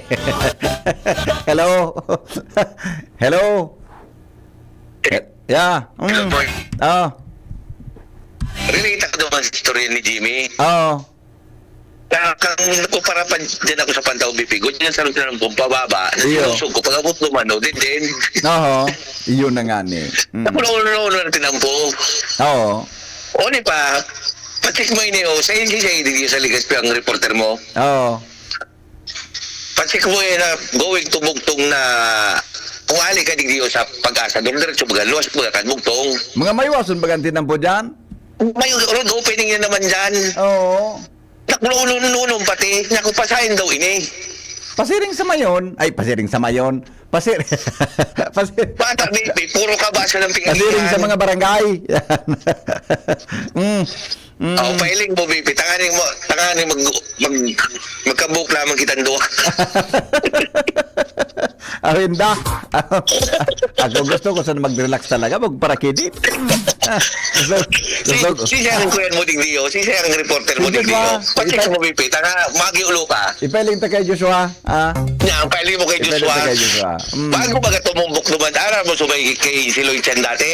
Hello? Hello? Eh, yeah. Mm. Good morning. Oh. Relate ako doon sa istorya ni Jimmy. Oo. Ka-, kang nagkumpara pa din ako sa Pantaw, B P. Good yan sa Luzon ng pababa. Iyo. Sinusugo, pag-abot naman, no, din din. Oo. Iyon na nga ni. Mm. Nakulo-ulo na tinampo. Oo. O, di ba? Patik mo ini, o. Sa N C C, di sa Ligas pa ang reporter mo. Oo. Patik mo yan na going to Bugtong na kung ali ka digdi o sa Pag-asa, diretso baga, luwas baga kan Bugtong. Mga maywason baga ang tinampo dyan? May road opening na naman dyan. Oo. Nakulunununong pati, naku, pasahin daw ini. Pasiring sa mayon. Ay, pasiring sa mayon. Pasir-, pasir-, Bata, baby, puro ka ba siya ng pasiring sa pingihan? Mga barangay. Yan. Mm. Mm. Oh, pailing mo, baby. Tanganing mo, tanganing mag-, mag-, magkabuhok lamang kitang duha. Awin da. Ako gusto ko sa mag-relax talaga, magparakidit. Gusto, si, gusto, si siya ang kuyan mo ding Dio, si siya ang reporter mo ding Dio. Pati mo, baby, tanga, magi ulo ka. Ipailing ta kay Joshua, ah. Yan, pailing mo kay Joshua. Ipailing ta kay Joshua. Mm. Bago baga tumumbok naman, aram mo, subay kay si Lloyd Chan dati?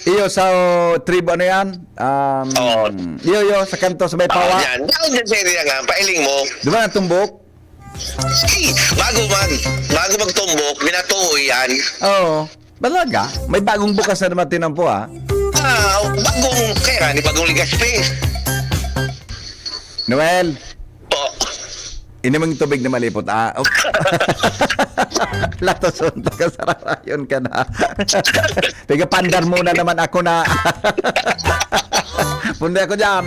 Iyo, sa, oh, tribo, ano yan? Um, Oo. Iyo, iyo, sa kanto, sa may Oo, pawa. Yan. Daon dyan sa area nga, pailing mo. Di ba natumbok? Ay, bago mag-, bago magtumbok, binatuo yan. Oo. Talaga? May bagong bukas na naman tinampo, ah. Ah, bagong, kaya nga, ni bagong Legazpi. Noel. Po. Inom ang tubig na malipot, ah. Latoson, taga Sarayon ka na. Taga Pandar muna naman ako na. Punta ako dyan.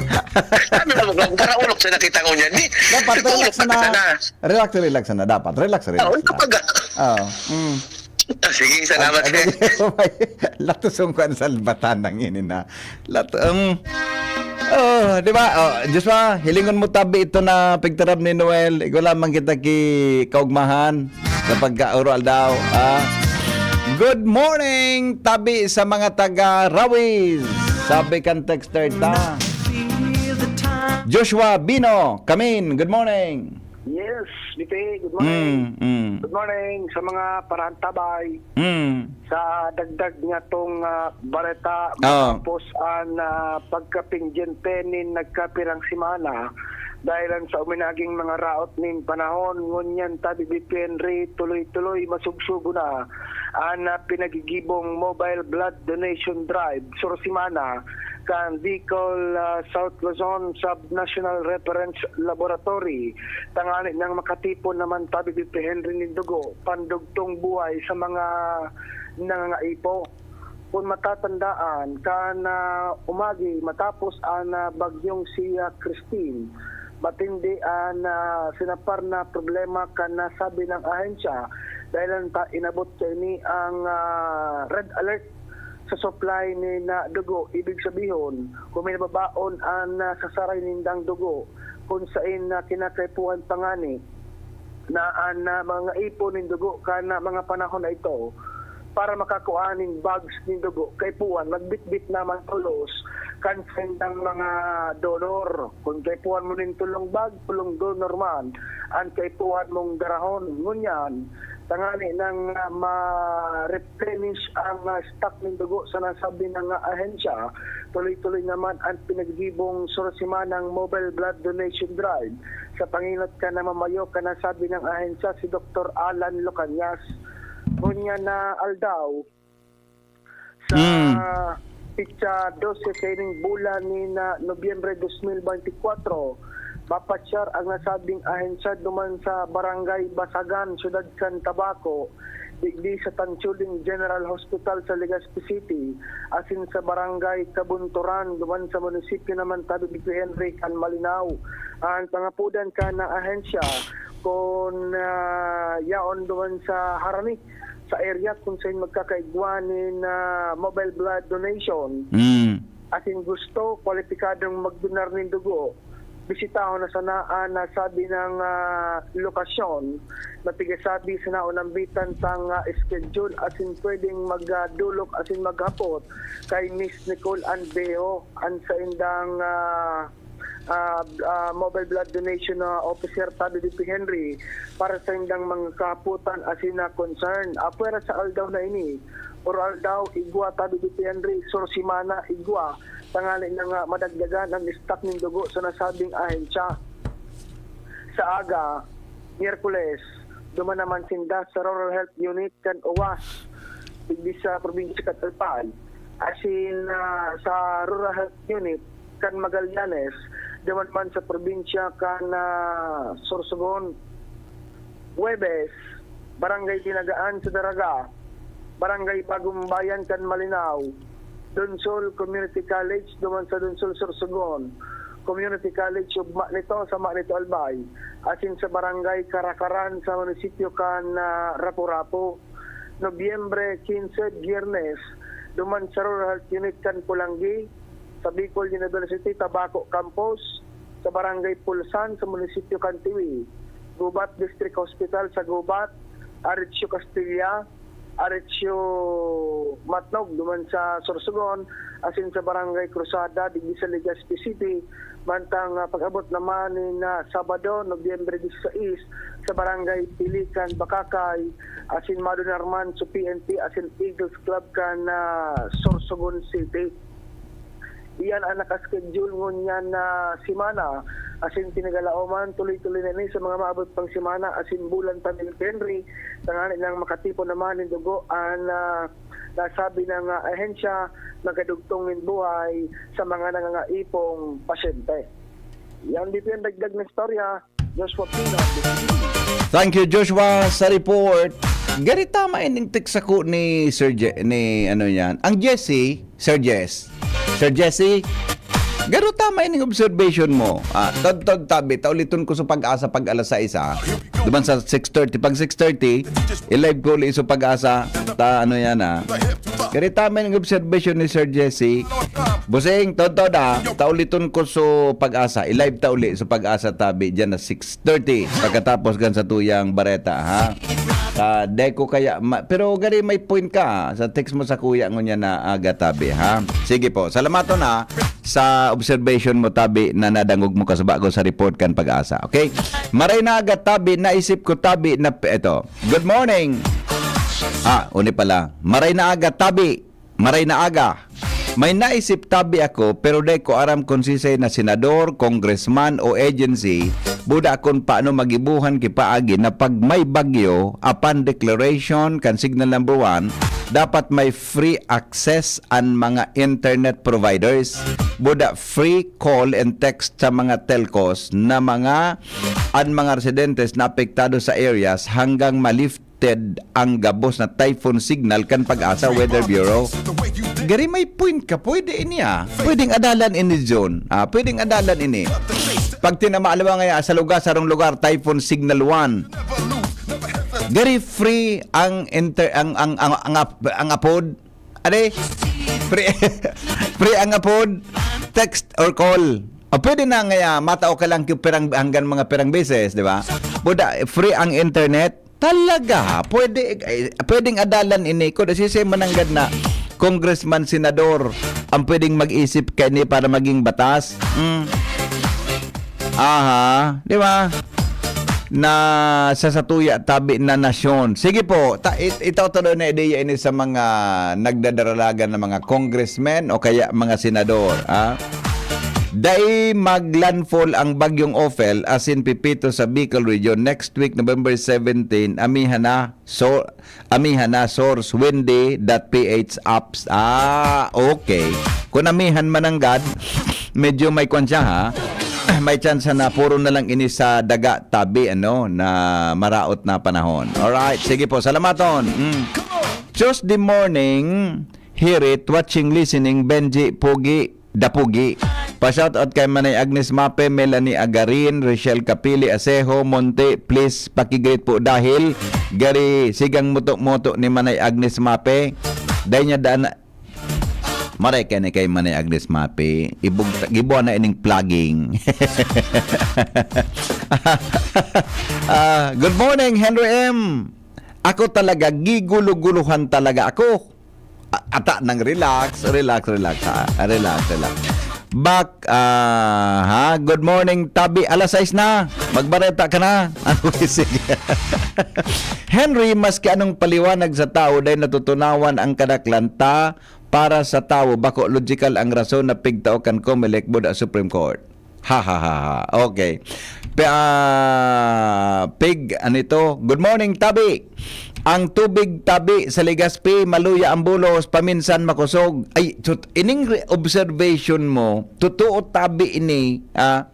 Sabi mo, para ulok sa nakita ko niyan. Di, dapat ulok relax na. Relax, relax na. Dapat relax, relax na. Oo, kapag, oo. Mm. Ah, sige, salamat, sir. Latos ang kwan sa batan ng ini na. Lat-, um, oh, di ba? Oh, Joshua, hilingon mo tabi ito na pigtarab ni Noel. Igwa lamang kita ki kaugmahan sa pagkauro aldaw. Ah, good morning, tabi sa mga taga Rawis. Sabi kan texter ta. Joshua Bino, Kamin, good morning. Yes, Bipi, good morning. Mm, mm. Good morning sa mga parahantabay. Mm. Sa dagdag niya tong, ah, bareta, oo, matapos ang, ah, pagkapindyente nin nagkapirang semana, Dahelan sa uminaging mga raot nin panahon, ngunyan tabi ni Henry, tuloy-tuloy masugsugo na an, ah, pinagigibong mobile blood donation drive, suro semana, kan Bicol, ah, South Luzon Sub-National Reference Laboratory, tanganing makatipon naman tabi ni Henry nin dugo, pandugtong buhay sa mga nangangaipo. Kun matatandaan, kan, ah, umagi matapos an, ah, bagyong si, ah, Christine, matindi an, ah, sinapar na problema kan nasabi nang ahensya dahil ta inabot kaini ang, ah, red alert sa supply nin, ah, dugo. Ibig sabihon, kung may nababaon an, ah, sasaray nindang dugo, kung sain na kinakaipuhan pa ngani na an, ah, mga ipon nin dugo kan, ah, mga panahon na ito para makakua nin bags nin dugo, kaipuhan magbitbit naman tolos kan saindang mga donor. Kun kaipuhan mo nin tolong bag, tolong donor man an kaipuhan mong darahon. Ngunyan, tangani nang, ah, ma-replenish ang, ah, stock nin dugo sa nasabi na nga ahensya, tuloy-tuloy naman ang pinagibong suro semanang mobile blood donation drive sa pangenot kan namamayo kan nasabi nang ahensya, si Doktor Alan Lucanias. Ngunyan na aldaw, sa Mm. petsa dose kaining bulan ni na Nobyembre dos mil bente kwatro, mapasyar ang nasabing ahensya duman sa Barangay Basagan, Syudad kan Tabaco, digdi sa Tanchuling General Hospital sa Legazpi City, asin sa Barangay Kabunturan, duman sa munisipyo naman tabi ni Henry kan Malinao. Ang pangapodan kan na ahensya, kun, ah, yaon duman sa harani, sa area kung saan magkakaigwa nin, ah, mobile blood donation, Mm. asin gusto, kwalipikadong magdonar nin dugo, bisitahon na sana an nasabi nang, ah, lokasyon na pigasabi sa naunambitan tang, ah, schedule asin pwedeng magdolok asin maghapot kay Miss Nicole Ann Beho, an saindang, ah, ah, ah, mobile blood donation na officer tabi ni Henry para saindang mga kahapotan asin na concern. Apwera sa aldaw na ini, or aldaw, igwa tabi ni Henry, suro semana, igwa, tanganing na nga madagdagan ang stock nin dugo sa nasabing ahensya. Sa aga, Miyerkules, duman naman sinda sa Rural Health Unit kan OWASH, digdi sa probinsya kan Albay. Asin, ah, sa Rural Health Unit kan Magallanes, duman man sa probinsya kan, ah, Sorsogon. Huwebes, Barangay Dinagaan sa Daraga, Barangay Bagong Bayan kan Malinao, Donsol Community College duman sa Donsol Sorsogon, Community College ugma nito sa Manito Albay, asin sa Barangay Karakaran sa munisipyo kan, ah, Rapu-Rapu. Nobyembre quince, Biyernes, duman sa Rural Health Unit kan Polangui, sa Bicol University Tabaco Campus, sa Barangay Pulsan sa munisipyo kan Tiwi, Gubat District Hospital sa Gubat, Aritio Castilla, Aritio Matnog duman sa Sorsogon, asin sa Barangay Cruzada digdi sa Legazpi City, mantang, ah, pag-abot naman nin, ah, Sabado, Nobyembre disisais, sa Barangay Pilican, Bacacay, asin madonar man sa P N P asin Eagles Club kan, ah, Sorsogon City. Iyan ang nakaschedule ngunyan na semana, asin pinagalaoman, tuloy-tuloy na ini sa mga maabot pang semana asin bulan pa ni Henry, tanganing makatipon naman nin dugo an, ah, nasabi na nga ahensya, magadugtong nin buhay sa mga nangangaipong pasyente. Yan dito yung dagdag na istorya. Joshua Pino. Thank you, Joshua, sa report. Gari tama ining text ako ni Sir Je, ni ano yan. Ang Jesse, Sir Jess. Sir Jesse, garo tama ining observation mo. Ah, todtod tabi, tauliton ko sa pag-asa pag alas sais, ah. Duman sa six thirty. Pag six thirty, i-live ko uli sa pag-asa. Ta, ano yan, ah. Gari tama ining observation ni Sir Jesse. Busing, todtod, ah. Tauliton ko sa pag-asa. I-live ta uli sa pag-asa tabi. Diyan na six thirty pagkatapos kan sa tuyang bareta, ha? Ah, dai ko kaya ma- pero gari may point ka, ha? Sa text mo sa kuya ngunyan na aga tabi, ha? Sige po, salamaton na sa observation mo tabi na nadangog mo kasubago sa report kan pag-asa. Okay? Maray na aga tabi, naisip ko tabi na eto. Good morning. Ah, uni pala. Maray na aga tabi. Maray na aga. May naisip tabi ako, pero dai ko aram kung sisay na senador, congressman o agency, buda kun paano magibuhan ki paagi na pag may bagyo, upon declaration kan signal number one, dapat may free access an mga internet providers. Buda free call and text sa mga telcos na mga, an mga residentes na apektado sa areas hanggang ma-lift ted ang gabos na typhoon signal kan Pag-asa Weather Bureau. Gari may point ka, pwede ini ah. Pwedeng adalan ini, John. Ah, pwedeng adalan ini. Pag tinama, alam mo nga, sa lugar, sarong lugar, typhoon signal one. Gari free ang inter ang ang ang, ang, ap- ang apod. Are? Free free ang apod. Text or call. Ah, pwede na nga, ah, matao ka lang ki pirang, hanggang mga pirang beses, di ba? Buda, free ang internet. Talaga, pwede, eh, pwedeng adalan ini. Kun sisay mananggad na congressman, senador, ang pwedeng mag-isip kaini para maging batas. Mm. Aha, di ba? Na sa satuya tabi na nasyon. Sige po, ta, it, itaw tuloy na ideya ini sa mga nagdadaralagan na mga congressmen o kaya mga senador, ah. Dai mag-landfall ang Bagyong Ophel asin Pepito sa Bicol Region next week, November seventeen. Amihan na. So, amihan na, source, windy dot P H apps. Ah, okay. Kung amihan mananggad, medyo may kwan siya, ha? May tsansa na puro na lang ini sa daga tabi, ano, na maraot na panahon. Alright, sige po, salamaton. Mm. Tuesday morning, hear it, watching, listening, Benji, Pogi, Dapugi. Pa-shoutout kay Manay Agnes Mape, Melanie Agarin, Richelle Capili Asejo, Monte, please paki-greet po dahil gari sigang moto-moto ni Manay Agnes Mape. Dai niya daan na, maray kani kay Manay Agnes Mape. Ibug-, gibuan na ining plugging. Ah, good morning, Henry M. Ako talaga, giguluguluhan talaga ako. A-, ata nang relax, relax, relax, ha? Relax, relax. Bak, ah, ha? Good morning, tabi. Alas sais na. Magbareta ka na. Ano, sige. Henry, maski anong paliwanag sa tao, dai natutunawan ang kadaklan ta para sa tawo. Bako logical ang rason na pigtao kan Comelec buda Supreme Court. Ha, ha, ha, ha. Okay. Pe-, ah, pig, ano ito? Good morning, tabi. Ang tubig tabi sa Legazpi, maluya ang bulos, paminsan makosog. Ay, chut, ining re-, observation mo, totoo tabi ini, ah,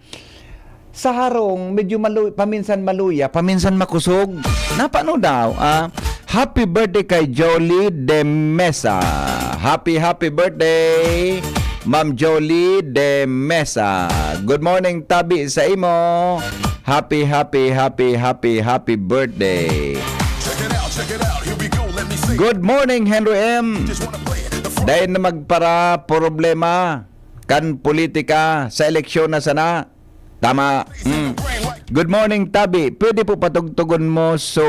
sa harong, medyo malu-, paminsan maluya, paminsan makosog. Napano daw, ah, happy birthday kay Jolie de Mesa. Happy, happy birthday, Ma'am Jolie de Mesa. Good morning, tabi sa imo. Happy, happy, happy, happy, happy birthday. Check it out, check it out. Here we go. Let me see. Good morning, Henry M. Just wanna play it. The fr- Dahil na magpara problema kan politika sa eleksyon na sana. Tama. Mm. Good morning, tabi. Pwede po patugtugon mo so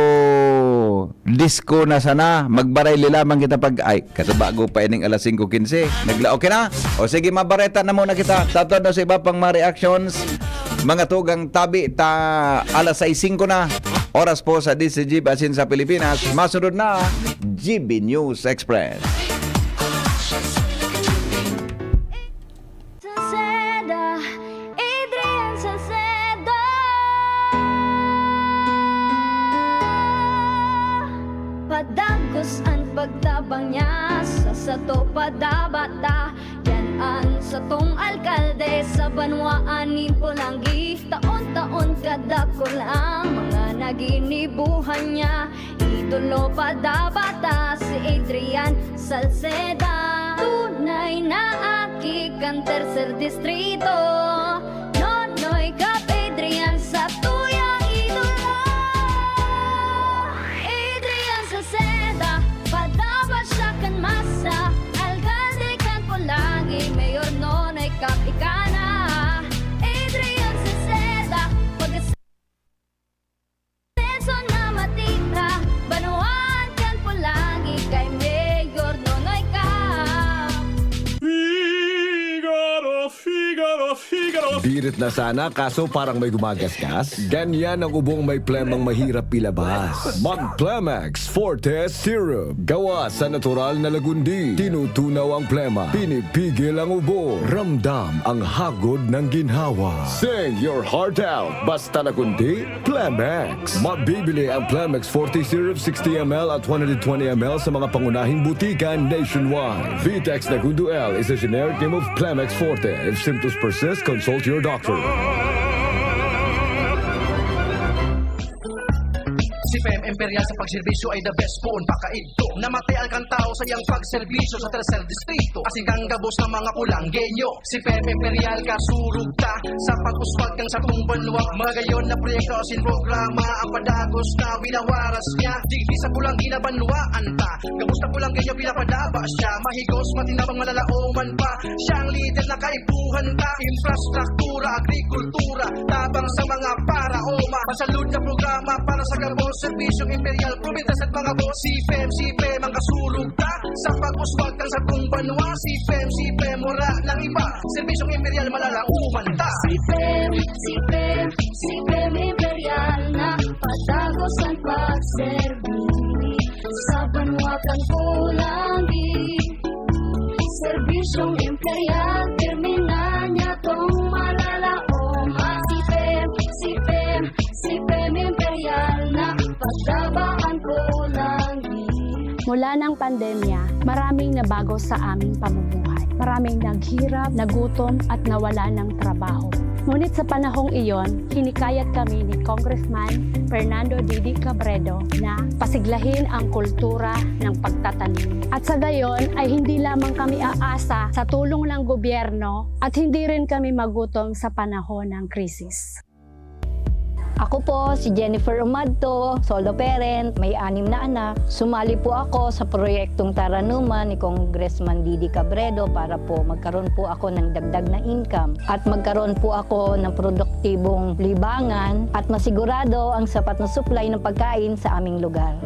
disco na sana. Magbarayli lamang kita pag, ay, kaso bago pa ining alas singko kinse. Nagla-, okay na? O sige, mabareta na muna kita. Tatod na sa iba pang mga reactions. Mga tugang tabi, ta alas sais singko na. Oras po sa D C G basin sa Pilipinas. Masunod na, G B News Express. Salceda, Adrian Salceda. Padagos an pagtabang niya, sa sato padaba ta. Yan an satong alkalde sa banwaan nin Polangui. Taon-taon kadakul ang mga naginibuhan niya. Idolo padaba ta si Adrian Salceda. Tunay na aki kan Tercer Distrito. Nonoy Cap Adrian, satuyang idolo. Adrian Salceda, padaba siya kan masa. Alkalde kan Polangui, Mayor Nonoy Cap ika na. Adrian Salceda, pag Asenso na matira, banwaan kan Polangui kay Mayor Nonoy Cap. Figaro, Figaro, Figaro. Birit na sana, kaso parang may gumagasgas. Ganyan ang ubong may plemang mahirap ilabas. Mag Plemex Forte Syrup. Gawa sa natural na lagundi. Tinutunaw ang plema. Pinipigil ang ubo. Ramdam ang hagod ng ginhawa. Sing your heart out. Basta lagundi, Plemex. Mabibili ang Plemex Forte Syrup sixty M L at one hundred twenty M L sa mga pangunahing butika nationwide. Vitex Nagundo L is a generic name of Plemex Forte. If symptoms persist, consult your doctor. Si P M Imperial sa pagserbisyo ay the best poon pakaidto. Namatay ang kantao sa iyang pagserbisyo sa tercer distrito. Asin kang gabos ng mga pulanggenyo. Si P M Imperial kasurog ta sa pag-uswag kan satong banwa. Magayon na proyekto asin programa ang padagos na winawaras niya. Digdi sa pulang ginabanwaan ta. Gabos na pulang ganyan pinapadaba siya. Mahigos, matinabang malalaoman pa. Siyang lider na kaipuhan ta. Infrastruktura, agrikultura, tabang sa mga paraoma. Masalud na programa para sa gabos. Serbisyong imperial, probinsya sa mga boss. Si P M, si P M ang kasurog ta. Sa pag-uswag kan satong banwa, si P M, si P M, wala nang iba. Serbisyong imperial, malalaoman ta. Si P M, si P M, si P M Imperial na patagos ang pagserbi sa banwa kan kulangi. Serbisyong imperial, pirmi na niya tong malalaoman. Si P M, si P M, si P M Imperial na pataba ang kulangi. Mula ng pandemya, maraming nabago sa aming pamumuhay. Maraming naghirap, nagutom, at nawala ng trabaho. Ngunit sa panahong iyon, hinikayat kami ni Congressman Fernando Didi Cabredo na pasiglahin ang kultura ng pagtatanim. At sa gayon ay hindi lamang kami aasa sa tulong ng gobyerno at hindi rin kami magutom sa panahon ng krisis. Ako po si Jennifer Umadto, solo parent, may anim na anak. Sumali po ako sa proyektong Taranuman ni Congressman Didi Cabredo para po magkaroon po ako ng dagdag na income at magkaroon po ako ng produktibong libangan at masigurado ang sapat na supply ng pagkain sa aming lugar.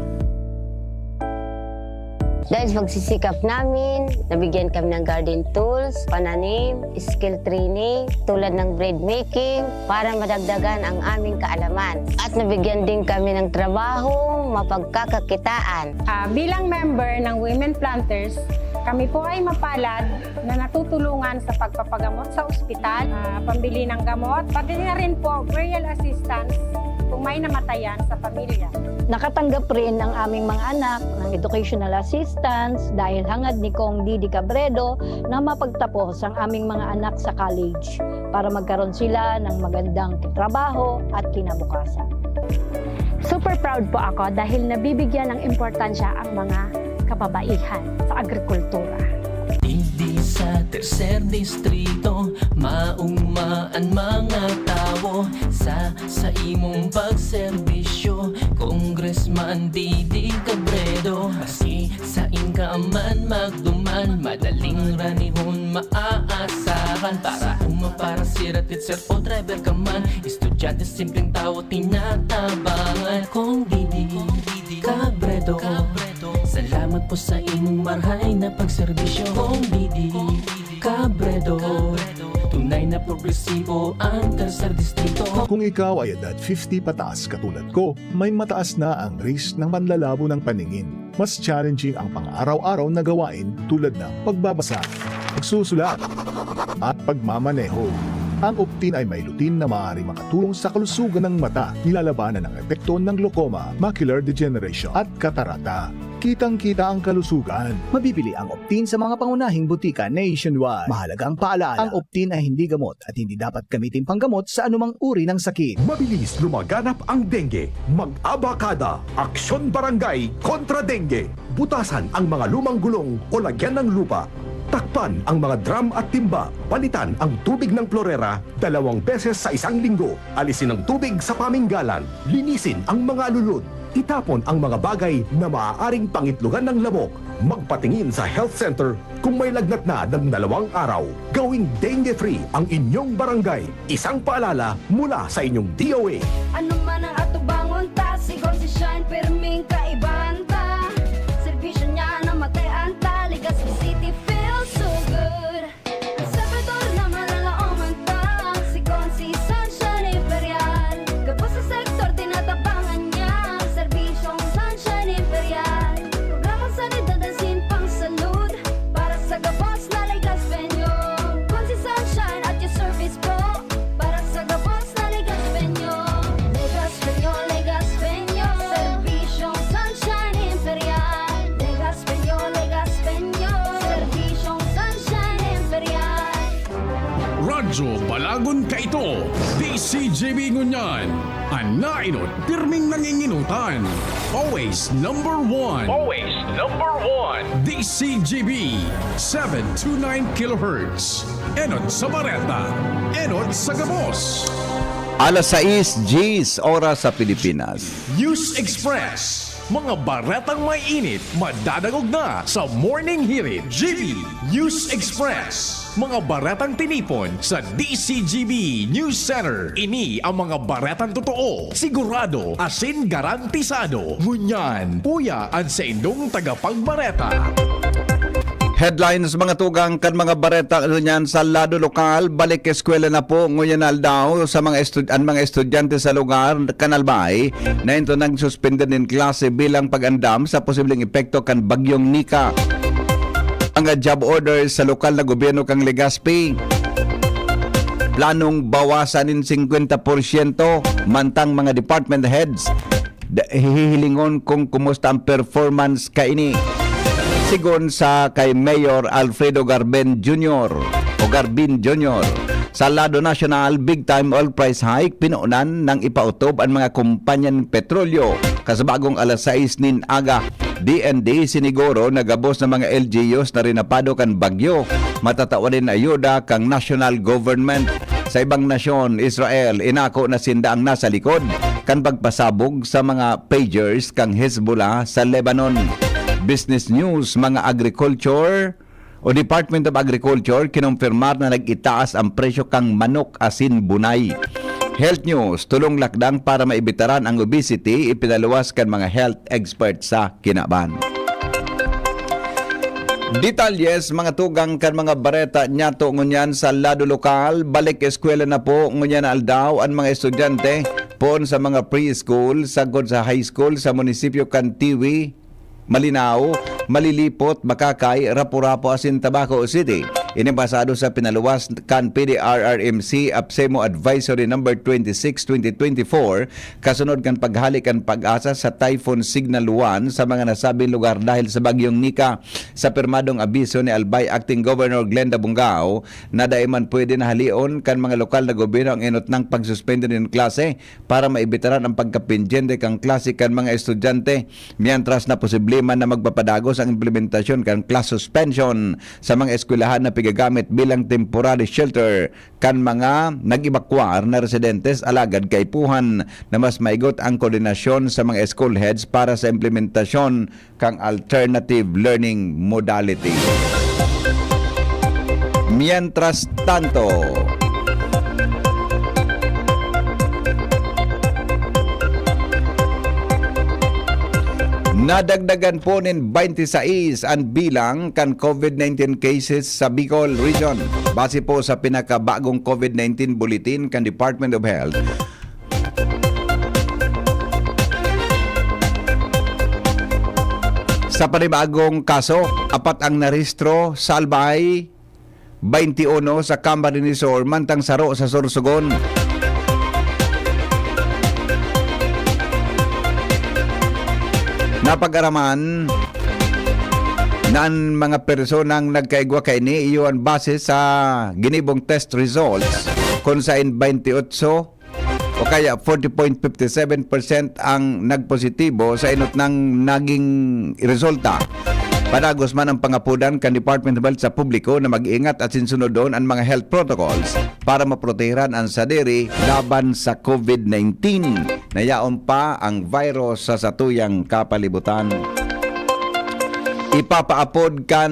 Dahil sa pagsisikap namin, nabigyan kami ng garden tools, pananim, skill training, tulad ng bread making, para madagdagan ang aming kaalaman. At nabigyan din kami ng trabaho, mapagkakakitaan. Ah, bilang member ng Women Planters, kami po ay mapalad na natutulungan sa pagpapagamot sa ospital, ah, pambili ng gamot, pati na rin po burial assistance kung may namatayan sa pamilya. Nakatanggap rin ang aming mga anak ng educational assistance dahil hangad ni Cong Didi Cabredo na mapagtapos ang aming mga anak sa college para magkaroon sila ng magandang trabaho at kinabukasan. Super proud po ako dahil nabibigyan ng importansya ang mga kababaihan sa agrikultura. Digdi sa tercer distrito, maugma an mga tawo sa, sa imong pagserbisyo, Congressman Didi Cabredo. Maski sain ka man magduman, madaling ranihon maaasahan. Para uma, para sira, teacher o driver ka man, estudyante, simpleng tawo, tinatabangan. Cong Didi Cabredo, salamat po sa imong marhay na pagserbisyo. Cong Didi Cabredo, tunay na progresibo ang tercer distrito. Kung ikaw ay edad fifty pataas katulad ko, may mataas na ang risk ng panlalabo ng paningin. Mas challenging ang pang-araw-araw na gawain tulad ng pagbabasa, pagsusulat, at pagmamaneho. Ang Optin ay may lutein na maaaring makatulong sa kalusugan ng mata. Nilalabanan ang epekto ng glaucoma, macular degeneration, at katarata. Kitang-kita ang kalusugan. Mabibili ang Optin sa mga pangunahing butika nationwide. Mahalagang paalala, ang Optin ay hindi gamot at hindi dapat gamitin panggamot sa anumang uri ng sakit. Mabilis lumaganap ang dengue. Mag-abakada. Aksyon Barangay kontra Dengue. Butasan ang mga lumang gulong o lagyan ng lupa. Takpan ang mga drum at timba. Palitan ang tubig ng klorera dalawang beses sa isang linggo. Alisin ang tubig sa paminggalan. Linisin ang mga alulod. Itapon ang mga bagay na maaaring pangitlogan ng lamok. Magpatingin sa health center kung may lagnat na ng dalawang araw. Gawing dengue-free ang inyong barangay. Isang paalala mula sa inyong D O A. Ano man ang atubangon ta, si Gonzi Shine, pirming kaibahan ta. Serbisyo niya na matean ta, Legazpi City feels so good. Ang Salvador na malalaoman ta. Radyo Balagon kaito, D C G B ngunyan. An nainot, pirming nanginginutan. Always number one. Always number one. D C G B, seven two nine kilohertz. Enot sa bareta, enot sa gabos. Alas sais, diyes oras sa Pilipinas. News Express. Mga baretang may init, madadangog na sa Morning Hirit. G B News Express. Mga baretang tinipon sa D C G B News Center. Ini ang mga baretang totoo, sigurado, asin garantisado. Ngunyan, uya an saindong tagapagbareta. Headlines, mga tugang, kan mga bareta ngunyan sa lado lokal. Balik eskwela na po ngunyan na aldaw sa mga estud-, an mga estudyante sa lugar kan Albay na ito nagsuspender nin klase bilang pag-andam sa posibleng epekto kan Bagyong Nika. Mga job orders sa lokal na gobyerno kan Legazpi. Planong bawasan nin singkwenta porsyento mantang mga department heads da-, hihilingon kung kumusta ang performance kaini. Sigon sa kay Mayor Alfredo Garben Junior o Garbin Junior, sa lado nasyonal, big time oil price hike, pinunan nang ipautob an mga kumpanya nin petrolyo. Kasabagong alas sais nin aga, D N D, siniguro na gabos na mga L G Us na rinapado kan bagyo, matatawan nin ayuda kan national government. Sa ibang nasyon, Israel, inako na sinda ang nasa likod kan pagpasabog sa mga pagers kan Hezbollah sa Lebanon. Business News, mga agriculture o Department of Agriculture, kinumpirmar na nag-itaas ang presyo kan manok asin bunay. Health News, tulong lakdang para maibitaran ang obesity, ipinaluwas kan mga health expert sa kinaban. Detalles, mga tugang, kan mga bareta niyato ngunyan sa lado lokal. Balik eskwela na po ngunyan na aldaw an mga estudyante poon sa mga preschool sagkod sa high school sa munisipyo kan Tiwi, Malinao, Malilipot, Makakay, Rapu-Rapu asin Tabaco City. Ini basado sa pinaluwas kan P D R R M C APSEMO Advisory Number twenty-six, twenty twenty-four, kasunod kan paghali kan PAGASA sa Typhoon Signal one sa mga nasabing lugar dahil sa Bagyong Nika. Sa pirmadong abiso ni Albay Acting Governor Glenda Bungao na dai man pwede na halion kan mga lokal na gobyerno ang enot nang pagsuspende nin klase para maibitaran ang pagkapendyente kan klase kan mga estudyante, mientras na posible man na magpapadagos ang implementasyon kan class suspension sa mga eskwelahan na pigagamit bilang temporary shelter kan mga nag-ebakwar na residentes, alagad kaipuhan na mas maigot ang koordinasyon sa mga school heads para sa implementasyon kan alternative learning modality. Mientras tanto, nadagdagan po nin twenty-six an bilang kan COVID nineteen cases sa Bicol Region. Base po sa pinakabagong COVID nineteen bulletin kan Department of Health, sa panibagong kaso, apat ang narehistro sa Albay, twenty-one sa Camarines Sur, mantang saro sa Sorsogon. Napag-araman na an mga personang nagkaigwa kaini iyo an base sa ginibong test results, kun saen twenty-eight o kaya forty point fifty seven percent ang nagpositibo sa enot nang naging resulta. Padagos man ang pangapodan kan Department of Health sa publiko na mag-ingat asin sunodon an mga health protocols para maprotehiran an sadiri laban sa COVID nineteen na yaon pa ang virus sa satuyang kapalibutan. Ipapaapod kan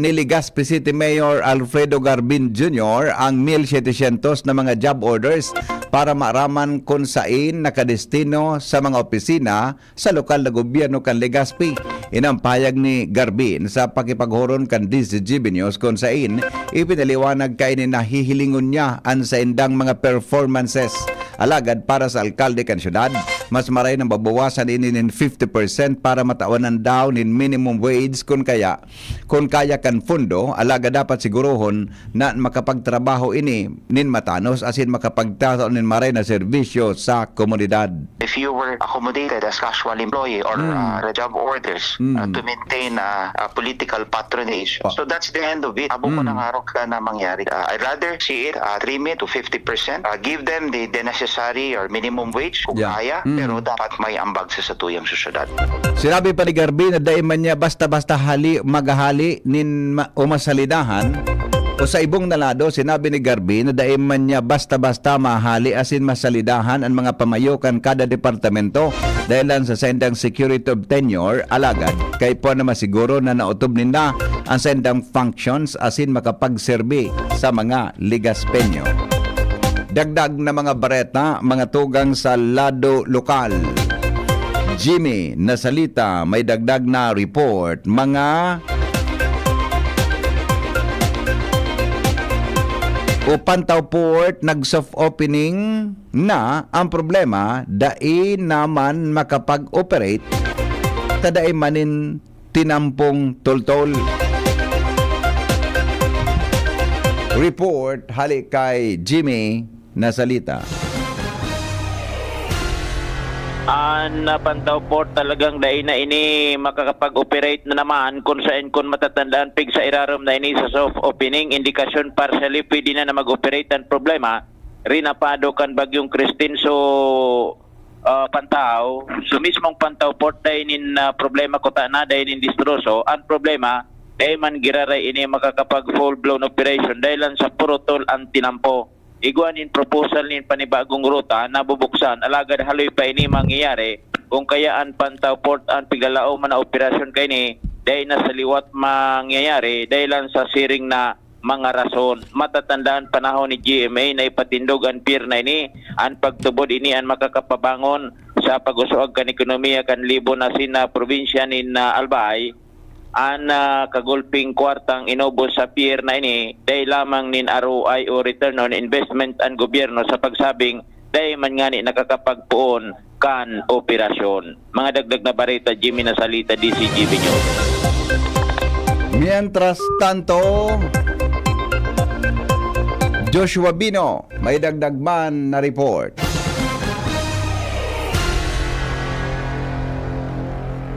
ni Legazpi City Mayor Alfredo Garbin Junior ang mil setecientos na mga job orders para maaraman kun sain nakadestino sa mga opisina sa lokal na gobyerno kan Legazpi. Ini an pahayag ni Garbin sa pakipaghuron kan D Z G B News, kun sain ipinaliwanag kaini na hihilingon niya an saindang mga performances. Alagad para sa alkalde kan syudad, Mas maray na mabawasan ini nin fifty percent para matawan an daw nin minimum wage kun kaya, kun kaya kan pondo, alagad dapat sigurohon na makapagtrabaho ini nin matanos asin makapagtao nin maray na serbisyo sa komunidad. If you were accommodated as casual employee or, Mm. uh, job orders, Mm. uh, to maintain, uh, a political patronage, Pa- so that's the end of it. Abo ko Mm. nangarok ka na mangyari. Uh, I'd rather see it, uh, trim it to fifty percent. Uh, give them the, the necessary or minimum wage kung Yeah. kaya, Mm. pero dapat may ambag sa satuyang sosyedad. Sinabi pa ni Garvin na dai man niya basta-basta hali, maghahali nin ma-, o masalidahan. O sa ibong na lado, sinabi ni Garvin na dai man niya basta-basta mahali asin masalidahan an mga pamayo kan kada departamento dahil lang sa saindang security of tenure, alagad kaipuhan na masiguro na naotob ninda an saindang functions asin makapagserbi sa mga ligaspenyo. Dagdag na mga bareta, mga tugang sa lado lokal. Jimmy Nasalita, may dagdag na report. Mga Pantaw Port, nag-soft opening na. Ang problema, dai naman makapag-operate ta dai man nin tinampong toltol. Report hali kay Jimmy Nasalita. An, ah, Pantaw Port talagang dai na ini makakapag-operate na naman, kun saen kun matatandaan pig sa irarom na ini sa soft opening, indikasyon partially pwede na na mag-operate. An problema, rinapado kan Bagyong Christine. So, ah, Pantaw, sa mismong Pantaw Port, dai nin, ah, problema kuta na, dai nin distroso. An problema, dai man giraray ini makakapag full-blown operation dahil lang sa puro tol an tinampo. Igwa nin proposal nin panibagong ruta na bubuksan, alagad haloy pa ini mangyayari, kung kaya an Pantaw Port an piglalaoman na operasyon kaini, dai na sa liwat mangyayari, dai lang sa siring na mga rason. Matatandaan panahon ni G M A na ipatindog an pier na ini, an pagtubod ini an makakapabangon sa pag-usuag kan ekonomiya kan Libon asin na probinsya nin, ah, Albay. An, ah, kagulping kwartang inubos sa pier na ini, dai lamang nin R O I o return on investment an gobyerno sa pagsabing dai man ngani nakakapagpoon kan operasyon. Mga dagdag na bareta, Jimmy Nasalita, D C G B News. Mientras tanto, Joshua Bino, may dagdag man na report.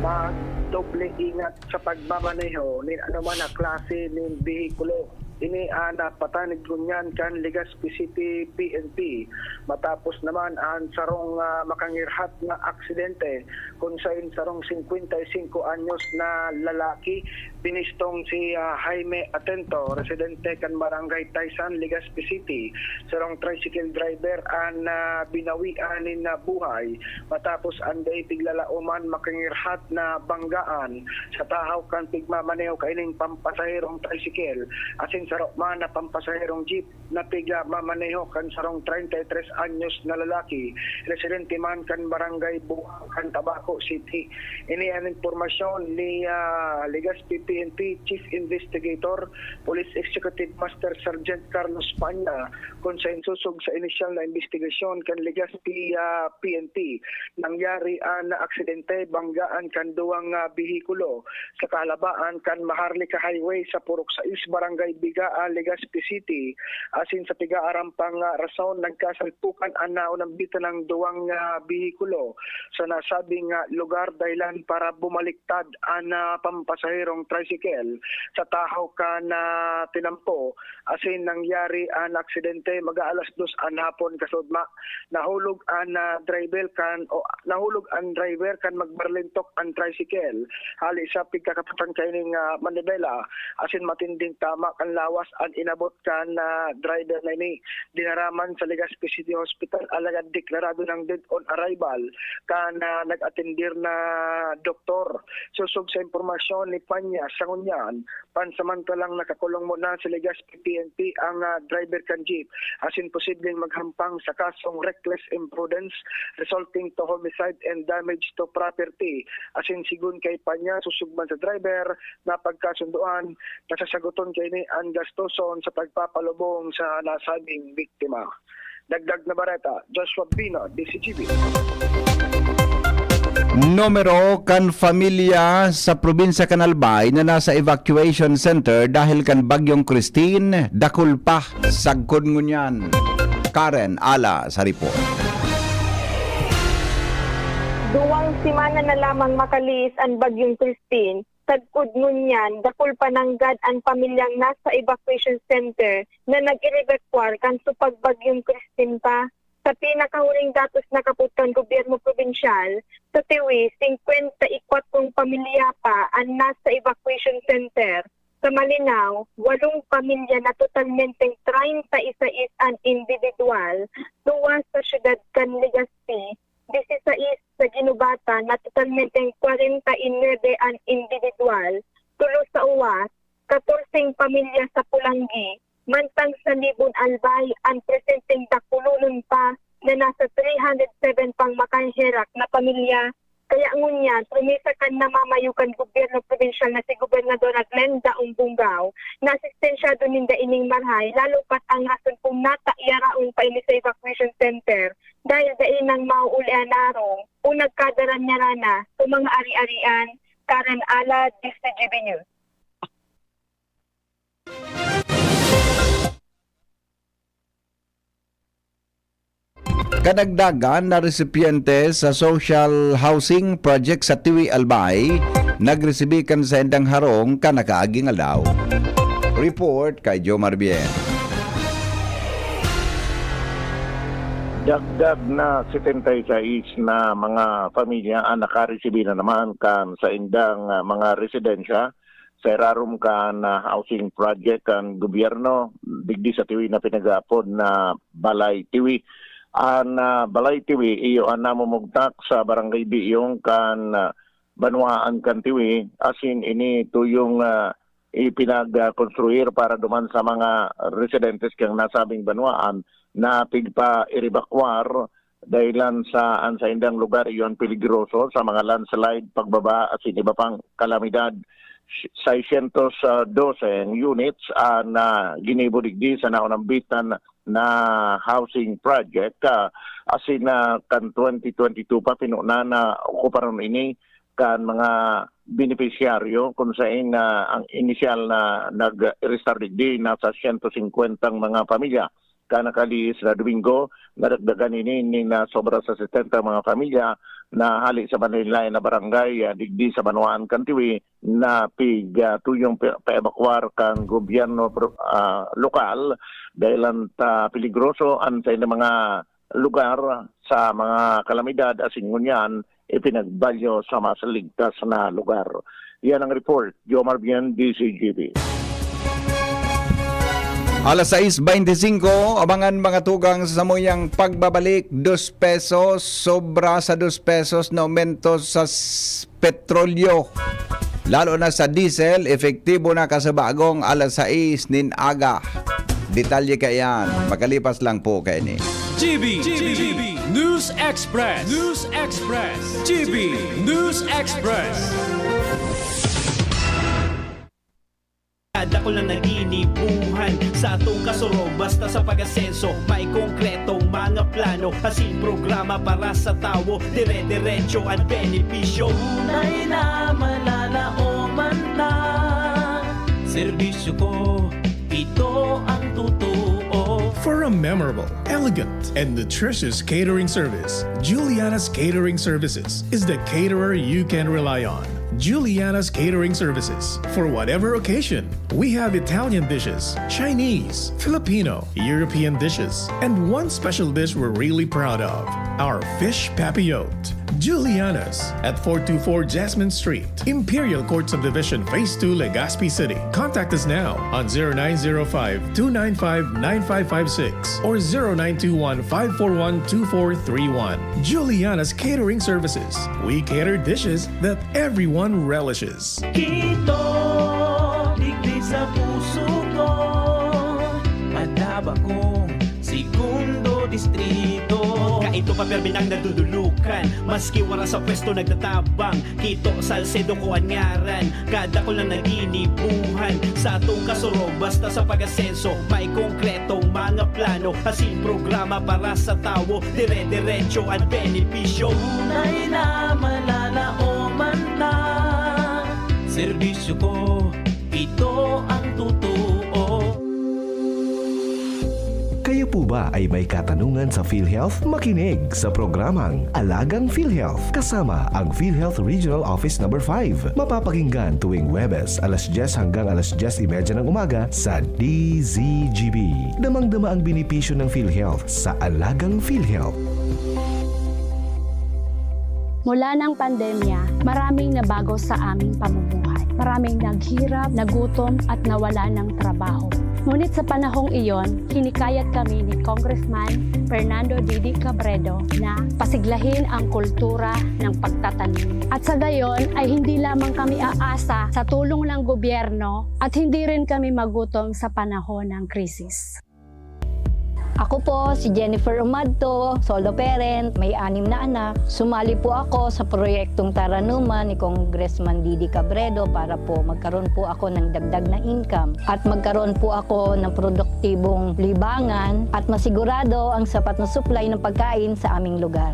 Magdoble ingat sa pagmamaneho nin anoman na klase nin behikulo. Ini an napatanig ngunyan kan Legazpi City P N P, matapos naman an sarong, ah, makangirhat na aksidente, kun saen sarong singkwenta y singko anyos na lalaki, binistong si, ah, Jaime Atento, residente kan Barangay Taysan, Legazpi City. Sarong tricycle driver an, ah, binawian nin, ah, buhay, matapos an dai piglalaoman makangirhat na banggaan sa tahaw kan pigmamaneho kaining pampasaherong tricycle asin saro man na pampasaherong jeep na pigmamaneho kan sarong treinta y tres anyos na lalaki, residente man kan Barangay Buang kan Tabaco City. Ini an impormasyon ni, ah, Legazpi P N P Chief Investigator, Police Executive Master Sergeant Carlos Paña, kun saen sosog sa inisyal na imbestigasyon kan Legazpi, ah, P N P. Nangyari an aksidente banggaan kan duwang, ah, behikulo sa kahalabaan kan Maharlika Highway sa Purok sais, Barangay Bigaa, Legazpi City, asin sa pigaarampang, ah, rason, nagkasalpukan an naunang bitanang duwang, ah, behikulo sa nasabing, ah, lugar, dahilan para bumaliktad an, ah, pampasaherong tricycle sa tahaw kan, ah, tinampo, asin nangyari an aksidente mag-aalas dos an hapon kasudma. Nahulog an, ah, driver kan, o, nahulog an driver kan magbarlintok an tricycle. Hali sa pigkakapatan kaining, ah, manibela, asin matinding tama kan lawas an inabot kan, ah, driver na ini. Dinara man sa Legazpi City Hospital, alagad deklarado nang dead on arrival kan, ah, nag-atendir na doktor. Sosog sa impormasyon ni Paña, sa ngunyan, pansamantalang nakakulong muna sa Legazpi P N P ang, ah, driver kan jeep, asin posibleng maghampang sa kasong reckless imprudence resulting to homicide and damage to property. Asin sigun kay Paña, sosog man sa driver na pagkasundoan, na sasaguton kaini an gastoson sa pagpapalubong sa nasabing biktima. Dagdag na bareta, Joshua Bino, D C G B. Numero kan pamilya sa probinsya kan Albay na nasa evacuation center dahil kan Bagyong Christine, dakul pa. Sagkod ngunyan, Karen Ala sa report. Duwang semana na lamang makalihis an Bagyong Christine. Sagkod ngunyan, dakul pa nanggad an pamilyang nasa evacuation center na nag-erebakwar kan supag Bagyong Christine pa. Sa pinakahuling datos na kapot kan gobyerno probinsyal, sa Tiwi, singkwenta y kwatro pamilya pa an nasa evacuation center. Sa Malinao, walong pamilya na totalmenteng treinta y seis an indibidwal, duwa sa syudad kan Legazpi, disisais sa Guinobatan na totalmenteng kwarenta y nuebe an indibidwal, tulo sa Oas, katorseng pamilya sa Polangui, mantang sa Libon Albay, an presenteng dakulonon pa na nasa three hundred seven pang makaherak na pamilya. Kaya ngunyan, promesa kan namamayo kan gobyerno probinsyal na si Gobernadora Glenda Umbongao na asistensyado ninda ining marahay, lalo pat ang rason kung nata iyaraon pa ini sa evacuation center dahil dai nang mauulian na arong o nagkadaran niya rana sa mga ari-arian. Karen Ala, D C G B News. Kadagdagan na resipyente sa social housing project sa Tiwi, Albay, nagresibi kan saindang harong kan nakaaging aldaw. Report kay Jomar Bien. Dagdag na setenta y seis na mga pamilya ang nakaresibi na naman kan saindang, ah, mga residensya sa irarom kan, ah, housing project kan gobyerno digdi sa Tiwi na pinag-aapod na Balay Tiwi. An, ah, Balay Tiwi iyo an namumugtak sa Barangay Biong kan, ah, banwaan kan Tiwi, asin ini tuyong, ah, ipinagkonstruir para duman sa mga residentes kan nasabing banwaan na pigpa-erebakwar dahilan sa an saindang lugar iyo an peligroso sa mga landslide, pagbaba asin iba pang kalamidad. Seiscientos doce ang units an, ah, ginibo digdi sa naunambitan na housing project, ah, asin, ah, kan twenty twenty-two pa, pinuna na okuparon ini kan mga benepisyaryo, kun saen, ah, ang inisyal na nag-register digdi nasa siyento singkwentang mga pamilya. Kan nakalihis na Domingo, nadagdagan ini nin, ah, sobra sa setenta mga pamilya na hali sa manlaen-laen na barangay, ah, digdi sa banwaan kan Tiwi na pig, ah, tuyong pa-, paebakwar kan gobyerno pro-, ah, lokal, dahilan ta peligroso an saindang mga lugar sa mga kalamidad, asin ngunyan ipinagbalyo sa mas ligtas na lugar. Yan ang report, Jomar Bien, D C G B. Alas sais beintisinko, abangan mga tugang sa samuyang pagbabalik, dos pesos, sobra sa dos pesos na aumento sa s-, petrolyo. Lalo na sa diesel, epektibo na kasabagong alas sais nin aga. Detalye kaiyan, makalipas lang po kaini. G B, G B, News Express, News Express, G B News Express. Dakul na naginibuhan sa atong kasurog, basta sa pag-asenso, may konkretong mga plano, asin programa para sa tawo, dire-diretso an benepisyo. Tunay na malalaoman ta. Serbisyo ko, ito ang totoo. For a memorable, elegant, and nutritious catering service, Juliana's Catering Services is the caterer you can rely on. Juliana's Catering Services. For whatever occasion, we have Italian dishes, Chinese, Filipino, European dishes, and one special dish we're really proud of, our fish papillote. Juliana's at four two four Jasmine Street, Imperial Court Subdivision, Phase two, Legazpi City. Contact us now on zero nine zero five, two nine five, nine five five six or zero nine two one, five four one, two four three one. Juliana's Catering Services. We cater dishes that everyone relishes. Kito, digdi sa puso ko, madaba kong segundo distrito. Kaito pa, permi nang nadudulukan, maski wara sa pwesto nagtatabang. Kito, Salcedo ko an ngaran, kadakul na naginibuhan. Sa atong kasurog, basta sa pag-asenso, may konkretong Mga plano, asin programa para sa tawo, dire-diretso an benepisyo. Tunay na mananaoman ta. Serbisyo ko, ito ang totoo. Kayo po ba ay may katanungan sa PhilHealth? Makinig sa programang Alagang PhilHealth kasama ang PhilHealth Regional Office Number five. Mapapakinggan tuwing Huwebes, alas dyes hanggang alas dyes y media ng umaga sa D Z G B. Damang-dama ang benepisyo ng PhilHealth sa Alagang PhilHealth. Mula ng pandemya, maraming nabago sa aming pamumuhay. Maraming naghirap, nagutom, at nawala ng trabaho. Ngunit sa panahong iyon, hinikayat kami ni Congressman Fernando Didi Cabredo na pasiglahin ang kultura ng pagtatanim. At sa gayon ay hindi lamang kami aasa sa tulong ng gobyerno at hindi rin kami magutom sa panahon ng krisis. Ako po si Jennifer Umadto, solo parent, may anim na anak. Sumali po ako sa proyektong Taranuman ni Congressman Didi Cabredo para po magkaroon po ako ng dagdag na income at magkaroon po ako ng produktibong libangan at masigurado ang sapat na supply ng pagkain sa aming lugar.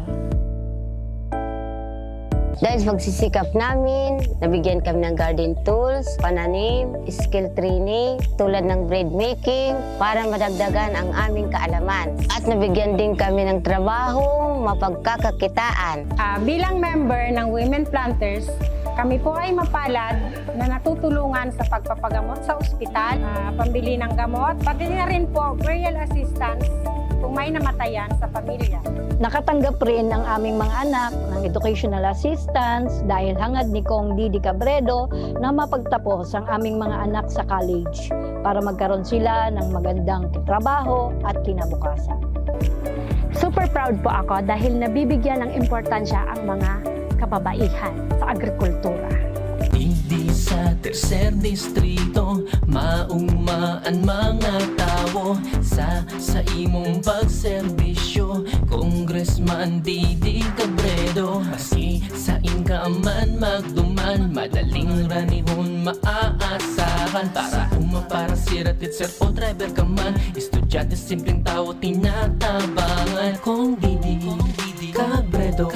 Dahil sa pagsisikap namin, nabigyan kami ng garden tools, pananim, skill training, tulad ng bread making, para madagdagan ang aming kaalaman. At nabigyan din kami ng trabahong mapagkakakitaan. Ah, bilang member ng Women Planters, kami po ay mapalad na natutulungan sa pagpapagamot sa ospital, ah, pambili ng gamot, pati na rin po burial assistance kung may namatayan sa pamilya. Nakatanggap rin ang aming mga anak ng educational assistance dahil hangad ni Cong Didi Cabredo na mapagtapos ang aming mga anak sa college para magkaroon sila ng magandang trabaho at kinabukasan. Super proud po ako dahil nabibigyan ng importansya ang mga kababaihan sa agrikultura. Digdi sa tercer distrito, mauma an mga tawo sa, sa imong pagserbisyo. Congressman Didi Cabredo, maski sain ka man magduman, madaling ranihon maaasahan. Para uma, para sira, teacher o driver ka man, estudyante, simpleng tawo, tinatabangan. Cong Didi Cabredo,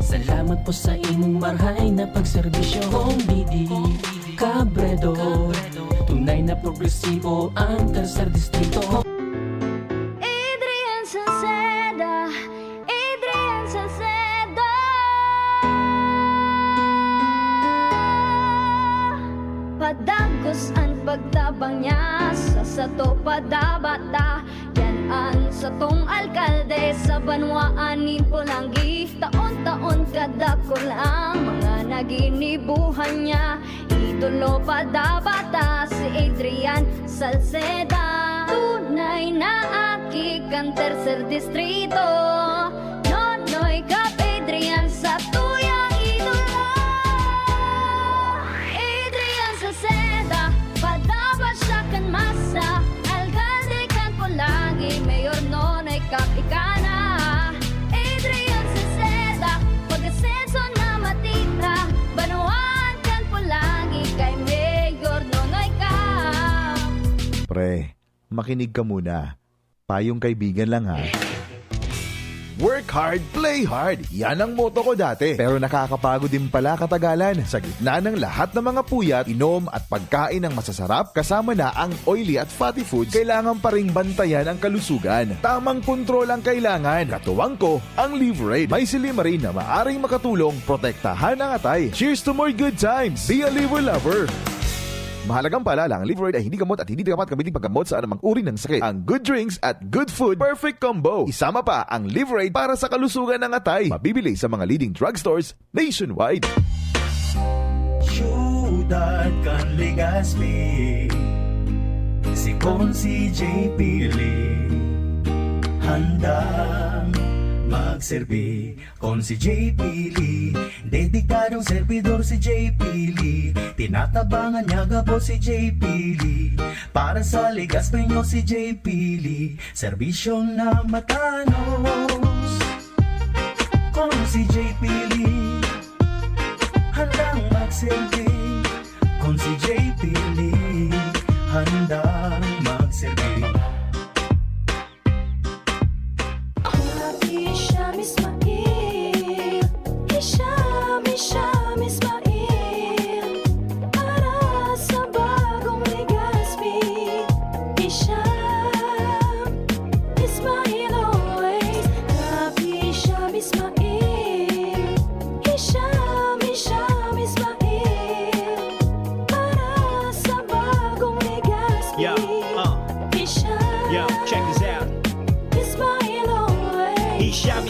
salamat po sa imong marahay na pagserbisyo. Cong Didi Cabredo, tunay na progresibo ang tercer distrito. Adrian Salceda, Adrian Salceda. Padagos an pagtabang niya, sa sato padabata. Yan an satong alkalde sa banwaan nin Polangui. Taon-taon kadakul ang mga naginibuhan niya. Idolo padabata si Adrian Salceda. Tunay na aki kan tercer distrito. Nonoy Cap Adrian, satuyang idolo. Adrian Salceda, padapat siya kan masa, alkalde kan Polangui, Mayor Nonoy Cap ika na. Adrian Salceda, pag-asenso na matita, banwaan kan Polangui kay Mayor Nonoy Cap. Pre, makinig ka muna. Payong kaibigan lang, ha. Work hard, play hard. Yan ang motto ko dati. Pero nakakapagod din pala katagalan. Sa gitna ng lahat ng mga puyat, inom at pagkain ng masasarap, kasama na ang oily at fatty foods, kailangan pa ring bantayan ang kalusugan. Tamang kontrol ang kailangan. Katuwang ko, ang Liverade. May silymarin na maaring makatulong protektahan ang atay. Cheers to more good times! Be a Liver Lover! Mahalagang paalala, ang Liverade ay hindi gamot at hindi dapat gamitin paggamot sa anumang uri ng sakit. Ang good drinks at good food, perfect combo. Isama pa ang Liverade para sa kalusugan ng atay. Mabibili sa mga leading drugstores nationwide. Siyudad kan Legazpi, si Consi J P Lee, handang magserbi. Consi J P Lee, dedikadong servidor si J P Lee. Tinatabangan niya gabos si J P Lee. Para sa Legazpeño si J P Lee, serbisyo na matanos. Consi J P Lee, handang magserbi. Consi J P Lee, handang magserbi.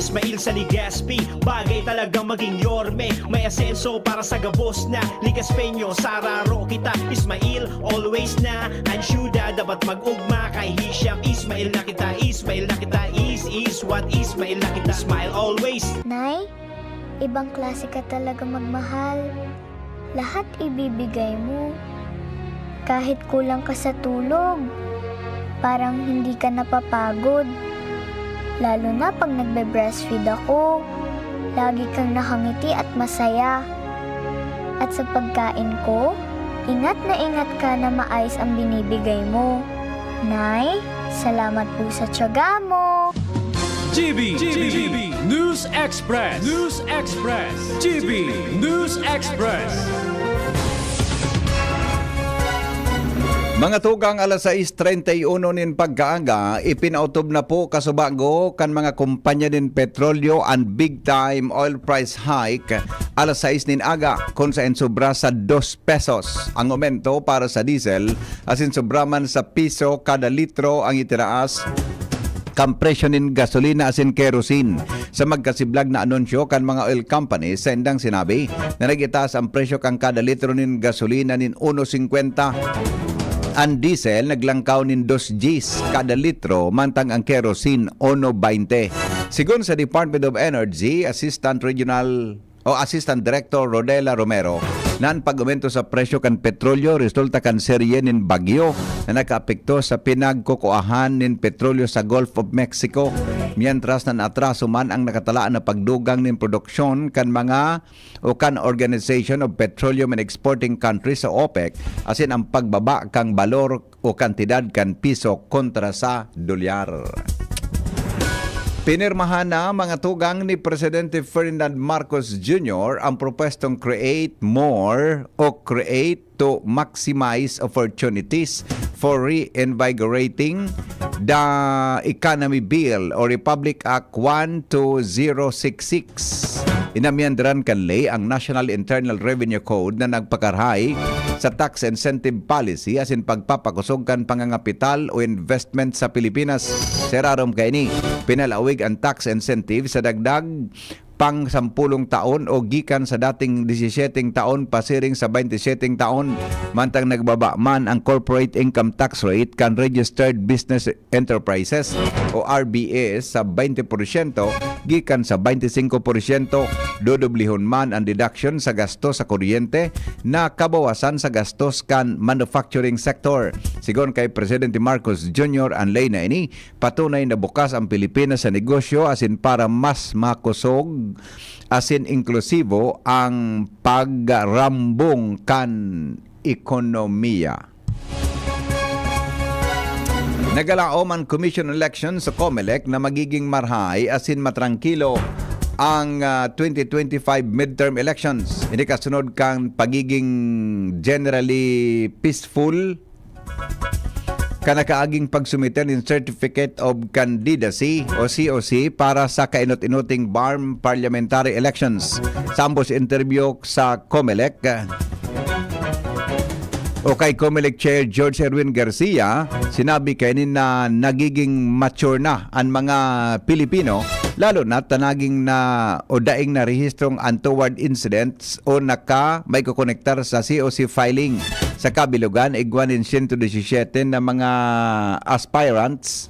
Ismail sa Legazpi, bagay talaga maging yorme. May asenso para sa gabos na Legazpeño. Sararo kita, Ismail, always na. Ang syuda dapat mag-ugma kay Hisham. Ismail na kita, Ismail na kita. Is, is what Ismail na kita. Smile always. Nay, ibang klase ka talaga magmahal. Lahat ibibigay mo. Kahit kulang ka sa tulog, parang hindi ka napapagod. Lalo na pag nagbe-breastfeed ako, lagi kang nakangiti at masaya. At sa pagkain ko, ingat na ingat ka na maayos ang binibigay mo. Nay, salamat po sa tiyaga mo. G B, G B, News Express, News Express, G B, News Express. Mga tugang, alas sais treinta y uno nin pagkaaga, ipinautob na po kasubago kan mga kompanya nin petrolyo an big time oil price hike alas sais nin aga, kun saen sobra sa dos pesos ang aumento para sa diesel, asin sobra man sa piso kada litro ang itinaas kan presyo nin gasolina asin kerosene. Sa magkasiblag na anunsyo kan mga oil companies, saindang sinabi na nag-itaas ang presyo kan kada litro nin gasolina nin uno singkwenta. Ang diesel naglangkaw nin dos diyes kada litro, mantang ang kerosene uno baynte. Sigon sa Department of Energy Assistant Regional o Assistant Director Rodela Romero, na an pag-aumento sa presyo kan petrolyo resulta kan serye nin bagyo na nakaapekto sa pinagkukuahan nin petrolyo sa Gulf of Mexico, mientras na naatraso man ang nakatalaan na pagdugang nin produksyon kan mga o kan Organization of Petroleum and Exporting Countries o OPEC, asin ang pagbaba kan balor o kantidad kan piso kontra sa dolyar. Pinirmahan na, mga tugang, ni Presidente Ferdinand Marcos Junior ang propwestong Create More o Create to Maximize Opportunities for Reinvigorating the Economy Bill o Republic Act one two zero six six. Inamyandaran kan ley ang National Internal Revenue Code na nagpakarahay sa tax incentive policy asin pagpapakosog kan pangangapital o investment sa Pilipinas. Sa irarom kaini, pinalawig an tax incentive sa dagdag pang sampulong taon o gikan sa dating disisyeteng taon pasiring sa baynte syeteng taon, mantang nagbaba man ang corporate income tax rate kan registered business enterprises o R B As sa baynte porsyento gikan sa baynte singko porsyento. Dodoblihon man ang deduction sa gasto sa kuryente na kabawasan sa gastos kan manufacturing sector. Sigon kay Presidente Marcos Junior, an ley na ini patunay na bukas ang Pilipinas sa negosyo asin para mas makosog asin inklusibo ang pagrambong kan ekonomiya. Nagalaom ang Commission on Elections sa Comelec na magiging marahay asin matrangkilo ang ah, twenty twenty-five midterm elections. Ini kasunod kan pagiging generally peaceful kan nakaaging pagsumiter nin Certificate of Candidacy o C O C para sa kainot-inoting BARMM parliamentary elections. Sa ambos interview sa Comelec, o kay Comelec Chair George Erwin Garcia, sinabi kaini na nagiging mature na an mga Pilipino, lalo na ta naging na o daing narehistrong untoward incidents o naka may kokonektar sa C O C filing. Sa kabilugan, igwa nin siyento disisiyete na mga aspirants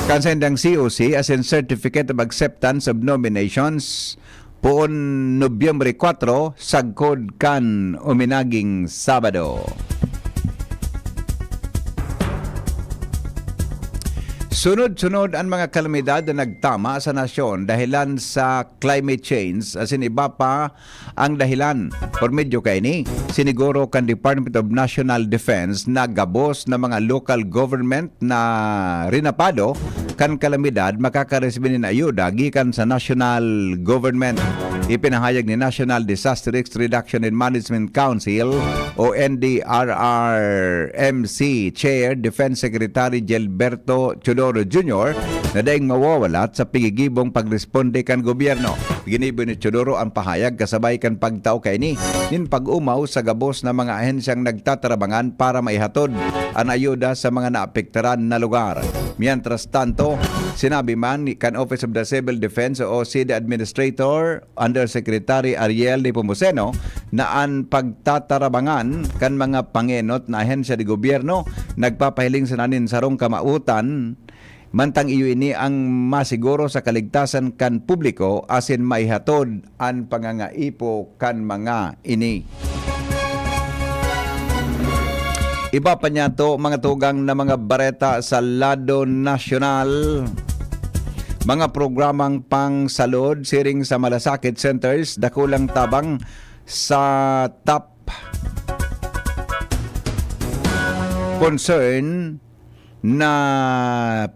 kan saindang C O C asin Certificate of Acceptance of Nominations poon Nobyembre kwatro, sagkod kan uminaging Sabado. Sunod-sunod an mga kalamidad na nagtama sa nasyon dahelan sa climate change asin iba pa ang dahelan. Por medyo kaini, siniguro kan Department of National Defense na gabos na mga local government na rinapado kan kalamidad makakaresibi nin ayuda gikan sa national government. Ipinahayag ni National Disaster Risk Reduction and Management Council o N D R R M C Chair Defense Secretary Gilberto Teodoro Junior na daing mawawalat sa pigigibong pagresponde kan gobyerno. Ginibo ni Teodoro ang pahayag kasabay kan pagtao kaini nin pag-omaw sa gabos na mga ahensyang nagtatarabangan para maihatod an ayuda sa mga naapektaran na lugar. Mientras tanto, sinabi man ni kan Office of the Civil Defense o O C D Administrator Undersecretary Ariel Nepomuceno na an pagtatarabangan kan mga pangenot na ahensya de gobyerno nagpapahiling sana nin sarong kamawotan, mantang iyo ini ang masiguro sa kaligtasan kan publiko asin maihatod an pangangaipo kan mga ini. Iba pa niyato, mga tugang na mga bareta sa lado nasyonal. Mga programang pangsalod siring sa malasakit centers, dakulang tabang sa top concern na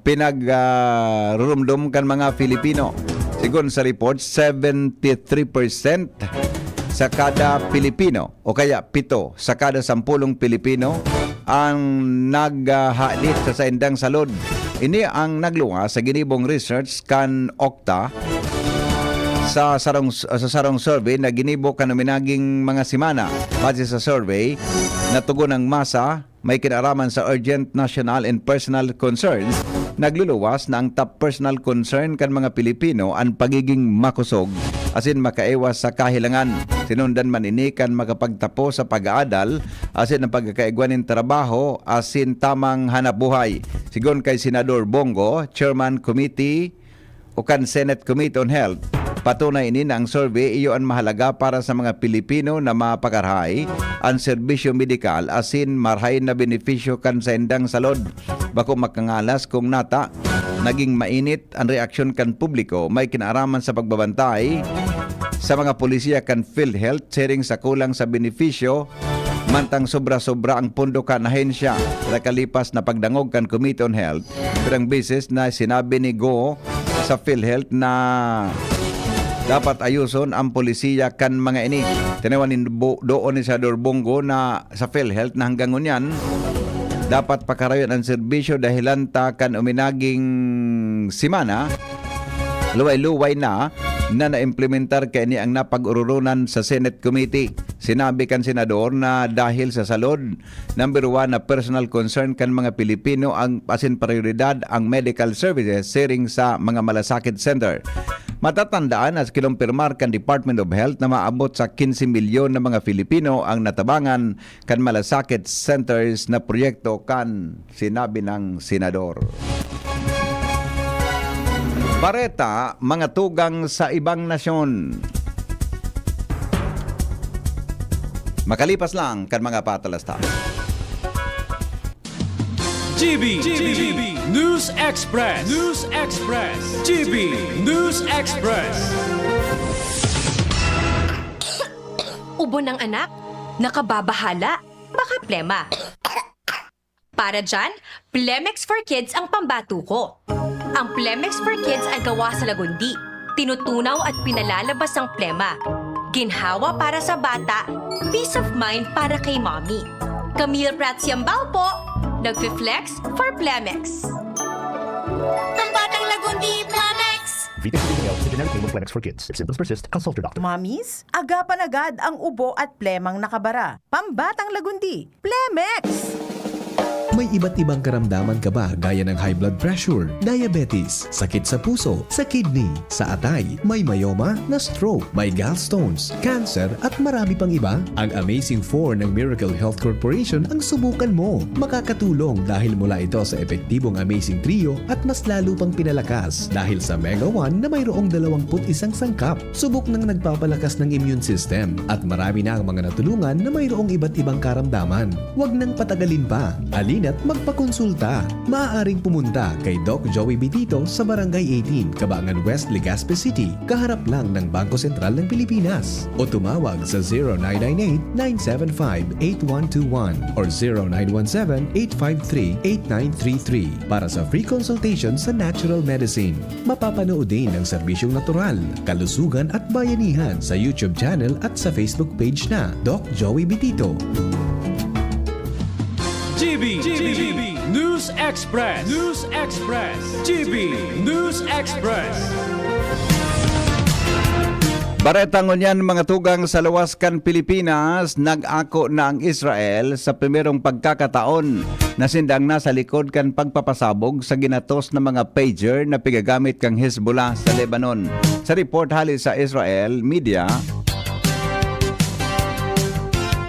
pinag, ah, rurumdom kan mga Filipino. Sigon sa report, seventy three percent sa kada Pilipino o kaya pito sa kada sampulong Pilipino ang naghahadit sa saindang salod. Ini ang nagluwas sa ginibong research kan okta sa sarong, sa sarong survey na ginibo kan uminaging mga semana. Base sa survey, natugon ang masa may kinaraman sa urgent national and personal concerns, nagluluwas na ang top personal concern kan mga Pilipino an pagiging makosog asin makaiwas sa kahilangan. Sinundan man ini kan makapagtapos sa pag-aadal asin ang pagkakaigwa nin trabaho asin tamang hanapbuhay. Sigon kay Senador Bong Go, Chairman Committee o kan Senate Committee on Health, patunay ini na ang survey iyo an mahalaga para sa mga Pilipino na mapakarahay an serbisyo medikal asin marahay na benepisyo kan saindang salod. Bako makangalas kung nata naging mainit an reaksyon kan publiko may kinaaraman sa pagbabantay sa mga polisiya kan PhilHealth siring sa kulang sa benepisyo, mantang sobra-sobra ang pondo kan ahensya. Nakalipas na pagdangog kan Committee on Health, pirang beses na sinabi ni Go sa PhilHealth na dapat ayoson ang polisiya kan mga ini. Tinawan nin bo-, doon ni Senador Bong Go na sa PhilHealth na hanggang ngunyan, dapat pakarayon ang serbisyo dahilan ta kan uminaging semana, luway-luway na na naimplementar kaini ang napag-ororonan sa Senate Committee. Sinabi kan senador na dahil sa salod, number one na personal concern kan mga Pilipino ang asin prioridad ang medical services siring sa mga malasakit center. Matatandaan na kinumpirmar kan Department of Health na maabot sa quince milyon na mga Filipino ang natabangan kan malasakit centers na proyekto kan sinabi ng senador. Bareta, mga tugang sa ibang nasyon. Makalipas lang kan mga patalasta. G B, G B, News Express, News Express, G B News Express. Ubo ng anak, nakababahala, baka plema. Para dyan, Plemex for Kids ang pambato ko. Ang Plemex for Kids ay gawa sa lagundi, tinutunaw at pinalalabas ang plema. Ginhawa para sa bata, peace of mind para kay mommy. Camille Prats Yambao po, nagfi-flex for Plemex. Pambatang lagundi, Plemex! Vitamin Minerals, the generic name of Plemex for Kids. If symptoms persist, consult your doctor. Mommies, agapan agad ang ubo at plemang nakabara. Pambatang lagundi, Plemex! May iba't ibang karamdaman ka ba, gaya ng high blood pressure, diabetes, sakit sa puso, sa kidney, sa atay, may myoma, na-stroke, may gallstones, cancer, at marami pang iba? Ang Amazing Four ng Miracle Health Corporation ang subukan mo. Makakatulong dahil mula ito sa epektibong Amazing Trio at mas lalo pang pinalakas dahil sa Mega One na mayroong dalawampu't isang sangkap. Subok nang nagpapalakas ng immune system at marami na ang mga natulungan na mayroong iba't ibang karamdaman. Huwag nang patagalin pa. Halina't magpakonsulta. Maaaring pumunta kay Doc Joey Bitito sa Barangay eighteen, Cabangan West, Legazpi City, kaharap lang ng Bangko Sentral ng Pilipinas. O tumawag sa zero nine nine eight, nine seven five, eight one two one or zero nine one seven, eight five three, eight nine three three para sa free consultation sa natural medicine. Mapapanood din ang serbisyong natural, kalusugan at bayanihan sa YouTube channel at sa Facebook page na Doc Joey Bitito. G B, G B, News Express, News Express, G B News Express. Bareta ngunyan, mga tugang, sa luwas kan Pilipinas, nag-ako na ang Israel sa primerong pagkakataon na sindang nasa likod kan pagpapasabog sa ginatos na mga pager na pigagamit kan Hezbollah sa Lebanon. Sa report hali sa Israel media,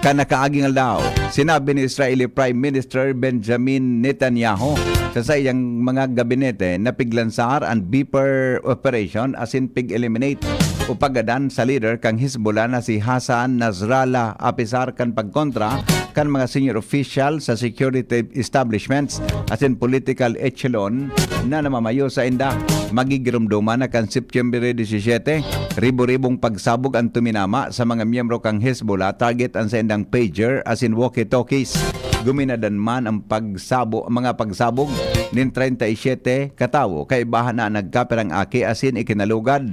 kan nakaaging aldaw, sinabi ni Israeli Prime Minister Benjamin Netanyahu sa saiyang mga gabinete na piglansar an Viper Operation asin pig-eliminate o paggadan sa lider kan Hezbollah na si Hassan Nasrallah, apisar kan pagkontra kan mga senior official sa security establishments asin political echelon na namamayo sainda. Magigiromdoman na kan Septyembre disisiyete, ribo-ribong pagsabog an tuminama sa mga miyembro kan Hezbollah, target an saindang pager asin walkie-talkies. Guminadan man ang pagsabo-, mga pagsabog nin treinta y siete katawo, kaibahan na nagkapirang aki asin ikinalugad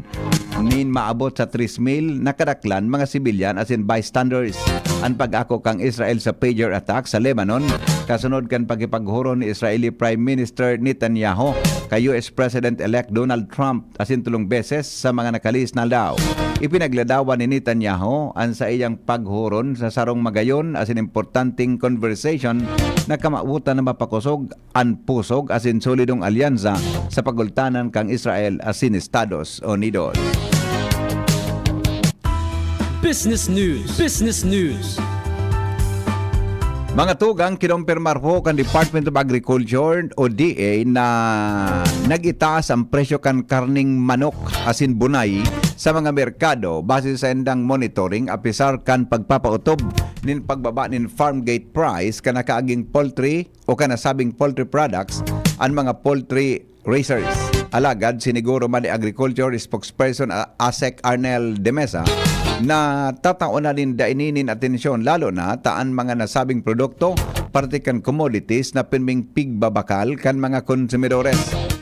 nin maabot sa tres mil na kadaklan mga sibilyan asin bystanders. An pag-ako kan Israel sa pager attack sa Lebanon, kasunod kan pakipaghuron ni Israeli Prime Minister Netanyahu kay U S President-elect Donald Trump asin tolong beses sa mga nakalihis na aldaw. Ipinagladawan ni Netanyahu an saiyang paghuron sa sarong magayon asin importanteng conversation na kamawotan na mapakosog an pusog asin solidong alyansa sa pagultanan kan Israel asin Estados Unidos. Business News. Business News. Mga tugang, kinompirmar po kan Department of Agriculture o D A na nag-itaas ang presyo kan karneng manok asin bunay sa mga merkado base sa indang monitoring, apisar kan pagpapautob nin pagbaba nin farm gate price kan nakaaging poultry o kan nasabing poultry products, an mga poultry raisers. Alagad siniguro man ni Agriculture Spokesperson, a-, Asek Arnel de Mesa, na tataonan ninda ini nin atensyon, lalo na ta an mga nasabing produkto, parte kan commodities na pirming pigbabakal kan mga konsumidores.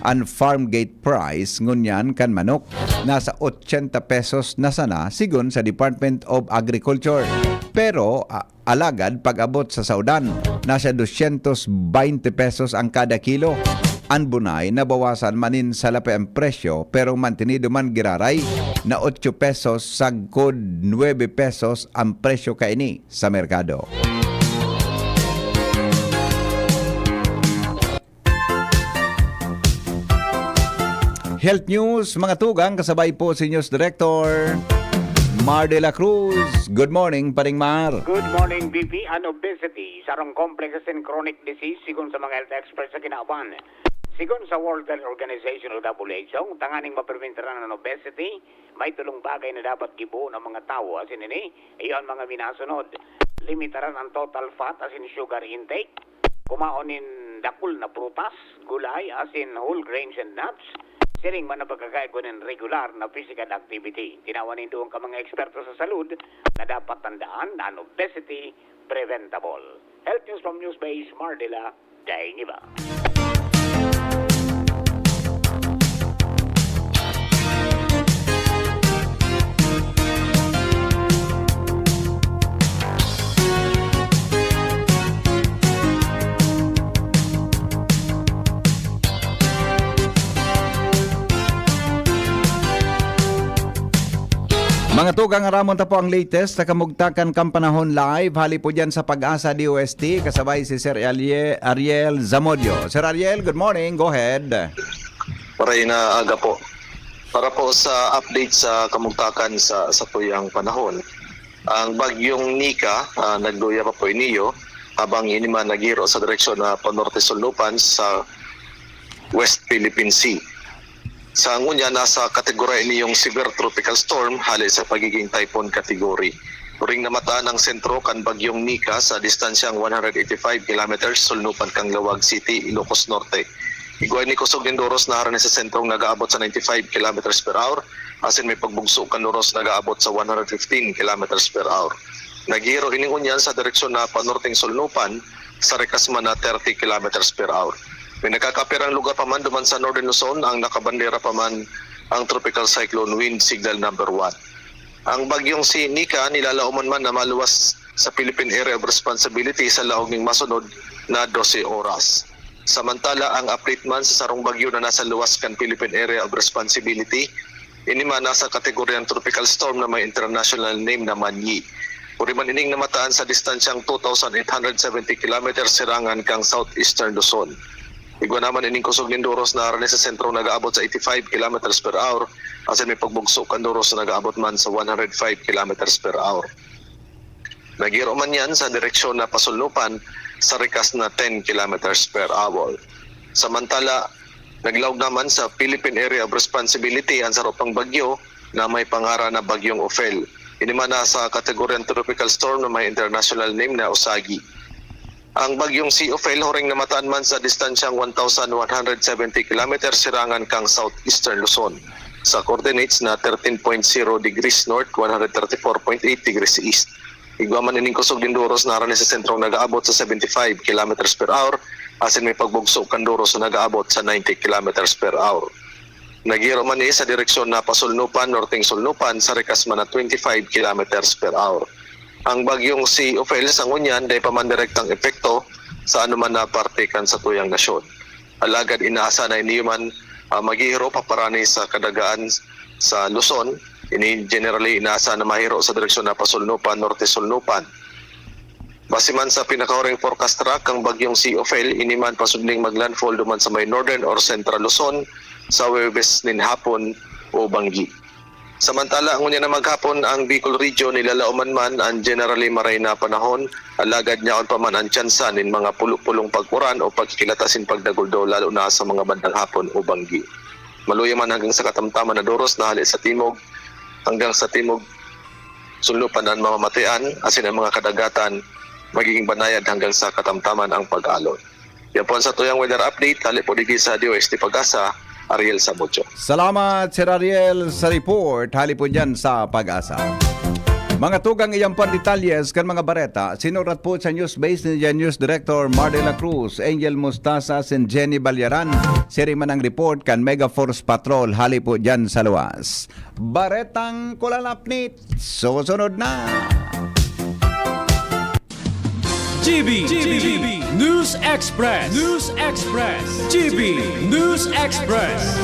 An farm gate price ngunyan kan manok nasa ochenta pesos na sana, sigon sa Department of Agriculture. Pero, ah, alagad pag-abot sa saodan, nasa dosyentos baynte pesos ang kada kilo. An bunay, nabawasan man nin salapi ang presyo, pero mantinido man giraray na otso pesos sagkod nuebe pesos ang presyo kaini sa merkado. Health News, mga tugang, kasabay po si News Director Mar de la Cruz. Good morning, Paring Mar. Good morning, B P. An obesity, sarong complex asin chronic disease, sigon sa mga health experts sa kinaban. Sigon sa World Health Organization o W H O, tanganing mapreventaran an obesity, may tolong bagay na dapat gibohon an mga tawo, asin ini, iyo an mga minasunod. Limitaran an total fat asin sugar intake, kumaon nin dakul na prutas, gulay, asin whole grains and nuts. Siring man an pagkakaigwa nin regular na physical activity. Tinawan nin duwang ka mga eksperto sa salud na dapat tandaan na an obesity preventable. Health News from Newsbase, Mardila, Dainiba. Mga tugang, aramon ta po ang latest sa kamugtakan kan panahon live. Hali po dyan sa Pag-asa D O S T, kasabay si Sir Ariel, Ariel Zamudio. Sir Ariel, good morning. Go ahead. Maray na aga po. Para po sa update sa kamugtakan sa satuyang panahon, ang bagyong Nika, ah, nagduya pa po iniyo, habang ini man naghiro sa direksyon na panorte-sulnupan sa West Philippine Sea. Sa ngunyan, nasa kategorya ini yung severe tropical storm hale sa pagiging typhoon category. During namataan ang sentro kan bagyong Nika sa distansyang one hundred eighty-five kilometers sulnupan kan Laoag City, Ilocos Norte. Igwa ini kusog nin doros na harani sa sentrong nag-aabot sa ninety-five kilometers per hour, asin may pagbugso kan doros nag-aabot sa one hundred fifteen kilometers per hour. Naghiro ini ngunyan sa direksyon na panorteng sulnupan, sa rikas man na thirty kilometers per hour. May nakakapirang lugar pa man duman sa Northern Luzon ang nakabandera pa man ang Tropical Cyclone Wind Signal Number One. Ang bagyong si Nika nilalaoman man na maluwas sa Philippine Area of Responsibility sa laog ning masunod na dose oras. Samantala, ang update man sa sarong bagyo na nasa luwas kan Philippine Area of Responsibility, Ini man nasa kategoryang tropical storm na may international name na Manyi. Pwede man ining namataan sa distansyang two thousand eight hundred seventy kilometers sirangan kan southeastern Luzon. Igwa naman ining kusog nin doros na harani sa sentrong nag-aabot sa eighty-five kilometers per hour, asin may pagbugso kan doros na nag-aabot man sa one hundred five kilometers per hour. Naghiro man yan sa direksyon na pasulnupan sa rikas na ten kilometers per hour. Samantala, naglaog naman sa Philippine Area of Responsibility ang saro pang bagyo na may pangaran na Bagyong Ophel. Ini man nasa kategoryang tropical storm na may international name na Usagi. Ang Bagyong si Ophel huring namataan man sa distansyang one thousand one hundred seventy kilometers sirangan kan southeastern Luzon, sa coordinates na thirteen point zero degrees north, one hundred thirty-four point eight degrees east. Igwa man ining kusog nin doros na harani sa sentrong nag-aabot sa seventy-five kilometers per hour, asin may pagbugso kan doros na nag-aabot sa ninety kilometers per hour. Naghiro man ni sa direksyon na pasulnupan, norteng sulnupan, sa rikas man na twenty-five kilometers per hour. Ang bagyong si Ophel sa ngunyan dai pa man direktang epekto sa anuman na parte kan satuyang nasyon. Alagad inaasa na ini man, ah, maghihiro paparani sa kadagaan sa Luzon. Ini generally inaasa na mahiro sa direksyon na pasulnupan, norte-sulnupan. Base man sa pinakahuring forecast track, ang bagyong si Ophel, ini man pasudling maglandfall duman sa may northern or central Luzon sa Huwebes nin hapon o banggi. Samantala, ngunyan na maghapon, ang Bicol Region nilalaoman man an generally maray na panahon, alagad yaon pa man an tsansa nin mga pulo-pulong pag-uran o pagkikilatasin pagdaguldaw, lalo na sa mga bandang hapon o banggi. Maluya man hanggang sa katamtaman na doros na hale sa timog, hanggang sa timog, sulnupan an mamamatean, asin ang mga kadagatan, magiging banayad hanggang sa katamtaman ang pag-alon. Yan po ang satuyang weather update. Hale po digdi sa D O S T Pag-asa, Ariel Samudio. Salamat, Sir Ariel, sa report. Hale po dyan sa Pag-asa. Mga tugang, iyan po ang detalyes kan mga bareta. Sinurat po sa News Base ni News Director Mar de la Cruz, Angel Mostasa, sin Jenny Balyaran. Siring man ang report kan Mega Force Patrol. Hale po dyan sa luwas. Baretang Kulalapnit, susunod na. G B, G B, News Express, News Express, G B News Express.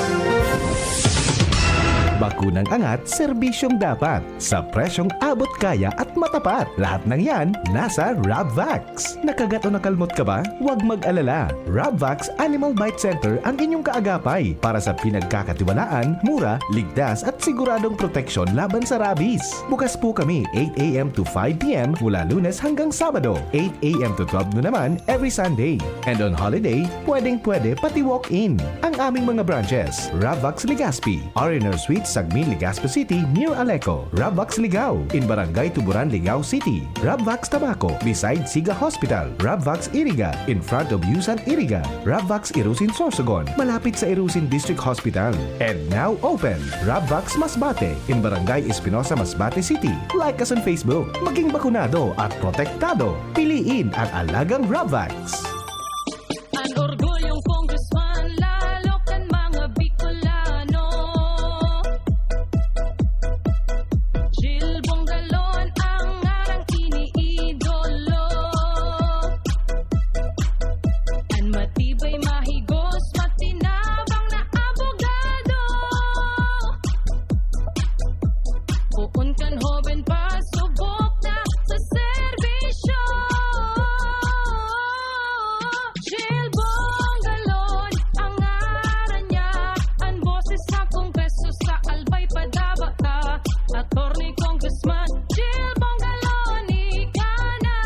Bakunang angat, serbisyong dapat, sa presyong abot kaya at matapat. Lahat ng yan, nasa Rabvax. Nakagat o nakalmot ka ba? Huwag mag-alala. Rabvax Animal Bite Center ang inyong kaagapay para sa pinagkakatiwalaan, mura, ligtas at siguradong proteksyon laban sa rabies. Bukas po kami eight a m to five p m mula Lunes hanggang Sabado, eight a m to twelve noon naman every Sunday. And on holiday, pwedeng-pwede pati walk-in. Ang aming mga branches, Rabvax Legazpi, R and R Suites, Sagmin, Legazpi City, near Aleco. Rabvax Ligao, in Barangay Tuburan, Ligao City. Rabvax Tabaco, beside Siga Hospital. Rabvax Iriga, in front of Yusan Iriga. Rabvax Irusin Sorsogon, malapit sa Irusin District Hospital. And now open, Rabvax Masbate, in Barangay Espinosa, Masbate City. Like us on Facebook. Maging bakunado at protektado. Piliin ang alagang Rabvax. An orgulyong congressman, lalo kan mga Bicolano. Jil Bongalon ang ngarang iniidolo. An matibay, mahigos, matinabang na abogado. Poon kan hoben pa, subok na sa serbisyo. Jil Bongalon ang ngaran niya, an boses sa Kongreso, sa Albay padaba ka. Attorney Congressman Jil Bongalon, ika na.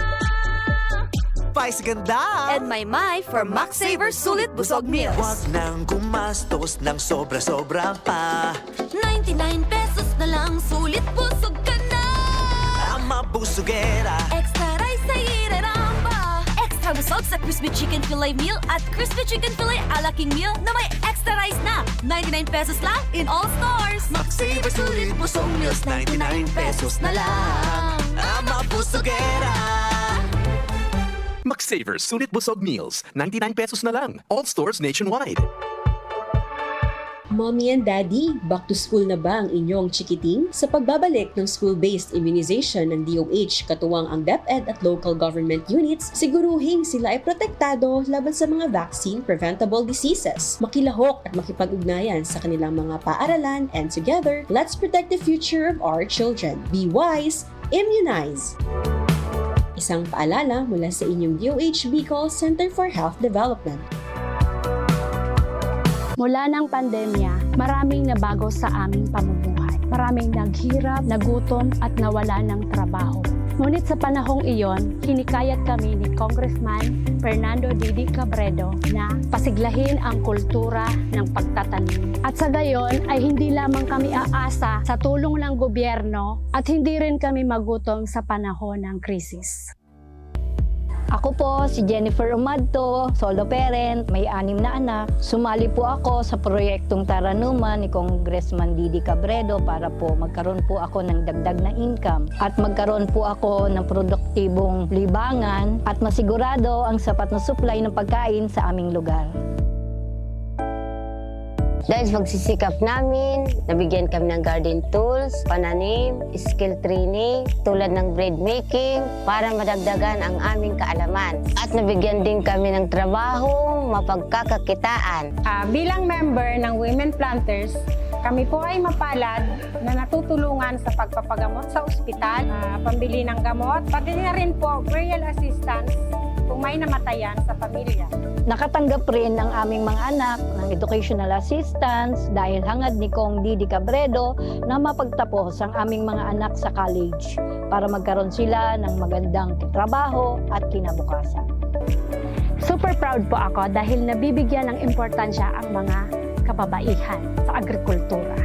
Vice ganda! And my my for Max Saver Sulit Busog Meals. Wag nang gumastos ng sobra-sobra pa. Ninety-nine pesos na lang, sulit busog ka na. Ang mabusugera. Extra rice sa ireramba. Extra busog sa crispy chicken fillet meal at crispy chicken fillet a la king meal na may extra rice na. Ninety-nine pesos lang in all stores. Max Saver Sulit Busog Meals, ninety-nine pesos na lang. Ang mabusugera. Max Saver Sulit Busog Meals, ninety-nine pesos na lang. All stores nationwide. Mommy and Daddy, back to school na ba ang inyong chikiting? Sa pagbabalik ng school-based immunization ng D O H, katuwang ang DepEd at local government units, siguruhing sila ay protektado laban sa mga vaccine-preventable diseases. Makilahok at makipag-ugnayan sa kanilang mga paaralan, and together, let's protect the future of our children. Be wise, immunize! Isang paalala mula sa inyong D O H Bicol Center for Health Development. Mula ng pandemya, maraming nabago sa aming pamumuhay. Maraming naghirap, nagutom, at nawala ng trabaho. Ngunit sa panahong iyon, hinikayat kami ni Congressman Fernando Didi Cabredo na pasiglahin ang kultura ng pagtatanim. At sa gayon ay hindi lamang kami aasa sa tulong ng gobyerno at hindi rin kami magutom sa panahon ng krisis. Ako po si Jennifer Umadto, solo parent, may anim na anak. Sumali po ako sa proyektong Taranuman ni Congressman Didi Cabredo para po magkaroon po ako ng dagdag na income at magkaroon po ako ng produktibong libangan at masigurado ang sapat na supply ng pagkain sa aming lugar. Dahil sa pagsisikap namin, nabigyan kami ng garden tools, pananim, skill training, tulad ng bread making, para madagdagan ang aming kaalaman. At nabigyan din kami ng trabaho, mapagkakakitaan. Ah, bilang member ng Women Planters, kami po ay mapalad na natutulungan sa pagpapagamot sa ospital, ah, pambili ng gamot, pati na rin po burial assistance kung may namatayan sa pamilya. Nakatanggap rin ang aming mga anak ng educational assistance dahil hangad ni Cong Didi Cabredo na mapagtapos ang aming mga anak sa college para magkaroon sila ng magandang trabaho at kinabukasan. Super proud po ako dahil nabibigyan ng importansya ang mga kababaihan sa agrikultura.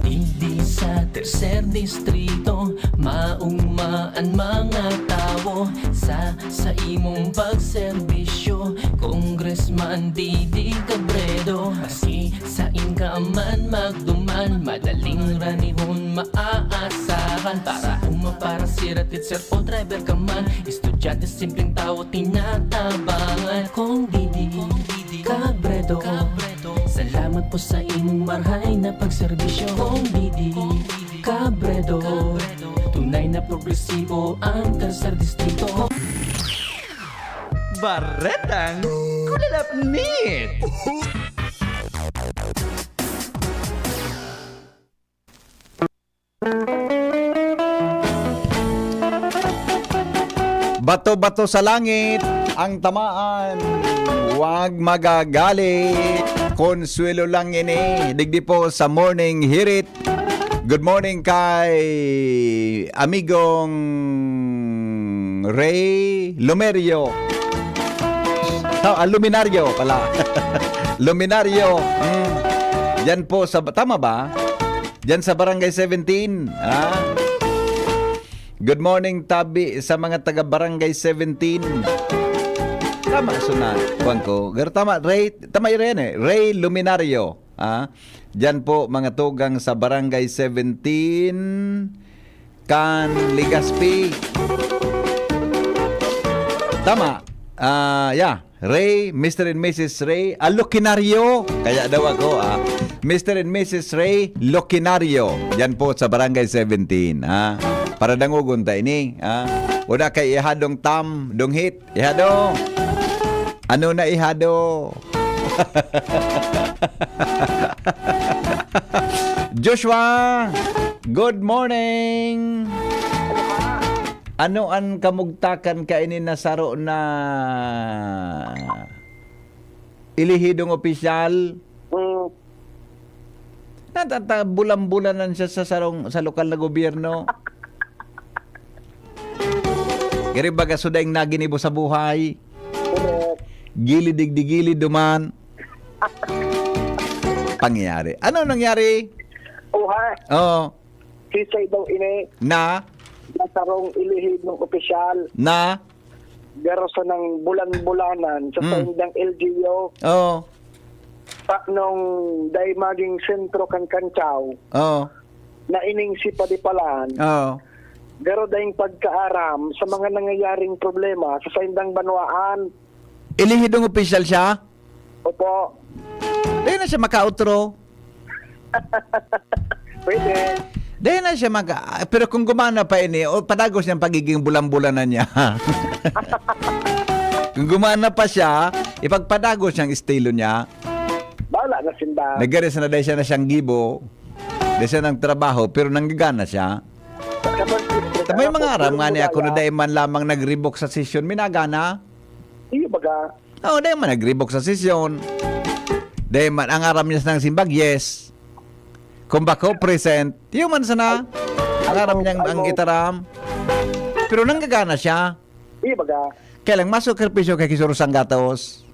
Digdi sa tercer distrito, maugma an mga tawo sa, sa imong pagserbisyo, Congressman Didi Cabredo. Maski sain ka man magduman, madaling ranihon maaasahan. Para uma, para sira, teacher o driver ka man, estudyante, simpleng tawo, tinatabangan. Cong Didi Cabredo, salamat po sa imong marhay na pagserbisyo. Cong Didi Cabredo, tunay na progresibo ang tercer distrito. Baretang Kulalapnit! Bato-bato sa langit ang tamaan. Huwag magagalit. Consuelo lang ini. Digdi po sa Morning Hirit. Good morning kay amigong Ray Lumerio. Ta-, ah, Luminario pala. Luminario. Mm. Diyan po sa, tama ba? Diyan sa Barangay seventeen, ha? Good morning, tabi sa mga taga Barangay seventeen. Tama, suna, kuwan ko. Pero tama, Ray, tama yun yan eh. Ray Luminario, ha? Diyan po, mga tugang sa Barangay seventeen, kan Legazpi. Tama. Ah, yeah. Ray, Mister and Missus Ray, ah, Loquinario. Kaya daw ako, ah. Mister and Missus Ray Loquinario. Diyan po sa Barangay seventeen, ha. Para dangogon ta ini, ha. Una kay ihadong tam, dunghit. Ihado. Ano na ihado? Joshua, good morning. Ano an kamugtakan kaini na saro na elehidong opisyal? Mm. Natata-, bulan-bulanan siya sa sarong, sa lokal na gobyerno. Gari baga, sudaing naginibo sa buhay. Correct. Gilid digdi, gilid duman. Pangyayari. Ano nangyari? Uha. Oo. Kisay daw ini. Na? Na sarong elehidong opisyal. Na? Garo sa nang bulan-bulanan sa Hmm. saindang L G U. Oo. Ta-, nung dai maging sentro kan Cantao, Oo. na ining si Padipalan, Oo. garo daing pagkaaram sa mga nangyayaring problema sa saindang banwaan. Elehidong opisyal siya? Opo. Dai na siya makautro. Pwede. Dahil na siya mag... Pero kung gumana pa ini, o padagos niyang pagiging bulang-bulanan niya. Kung gumana pa siya, ipagpadagos niyang estilo niya. Bala na sinda. Nagaris na dahil siya na siyang gibo. Dahil siya ng trabaho, pero nanggagana siya. Kapag Sa may mga aram nga ni ako na dahil man lamang nag-rebook sa session, minagana. Iyo baga. Oo, dahil man nag-rebook sa session. Dahil man, ang aram niya sa nang simbag, yes. Kung bako, present. Yun man sana. Ang aram niyang ang gitaram. Pero nanggagana siya. Iyo baga. Kaya lang, masakripisyo kay Kisuro Sanggatos.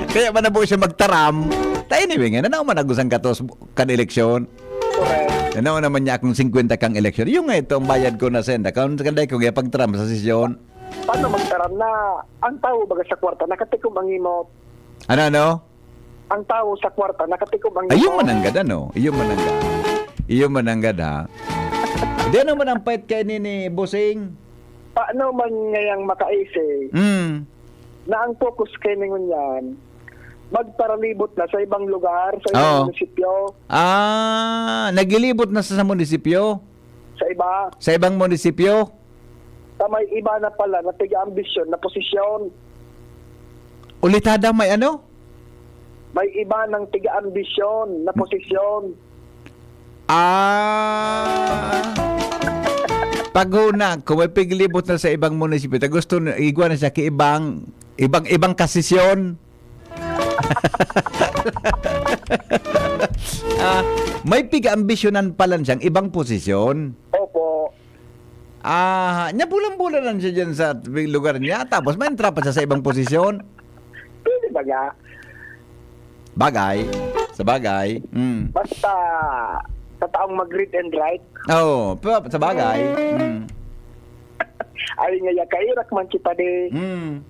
Kaya man na po siya magtaram. Ta anyway nga, nanao man nagusang katos kan eleksyon. Correct. Nanao naman niya akong singkwenta kang eleksyon. Yung nga ito, ang bayad ko na senda. Kaun sa kanday ko, kaya pagtaram sa sesyon. Paano magtaram na ang tao baga sa kwarta, nakatikom ang imot? Ano, ano? Ang tao sa kwarta, nakatikom ang Ayun imot? Mananggad, ano? Iyo Mananggad. Iyo Mananggad, ha? Hindi naman ang pait kay ni, ni Busing. Paano man ngayang makaisi Hmm. na ang focus kay ningon yan, magparalibot na sa ibang lugar, sa ibang Oo. munisipyo, Ah, naglilibot na sa, sa munisipyo? sa iba, Sa ibang munisipyo? sa may iba na pala na tiga-ambisyon na posisyon. Ulitada, may ano? May iba ng tiga-ambisyon na posisyon. Ah. Paghuna, kung may piglibot na sa ibang munisipyo, ta gusto na, igwa na siya kay ibang, ibang, ibang kasisyon. Ah, may piga-ambisyonan pala siyang ibang posisyon. Opo. Ah, niya bulan-bulan lang siya dyan sa lugar niya, tapos may entra pa siya sa ibang posisyon. Pwede ba nga? Bagay. Sa bagay. Mm. Basta sa taong mag-read and write, Oo, pa- sa bagay. Mm. Ay nga, ya, kairak man kita di, Mm.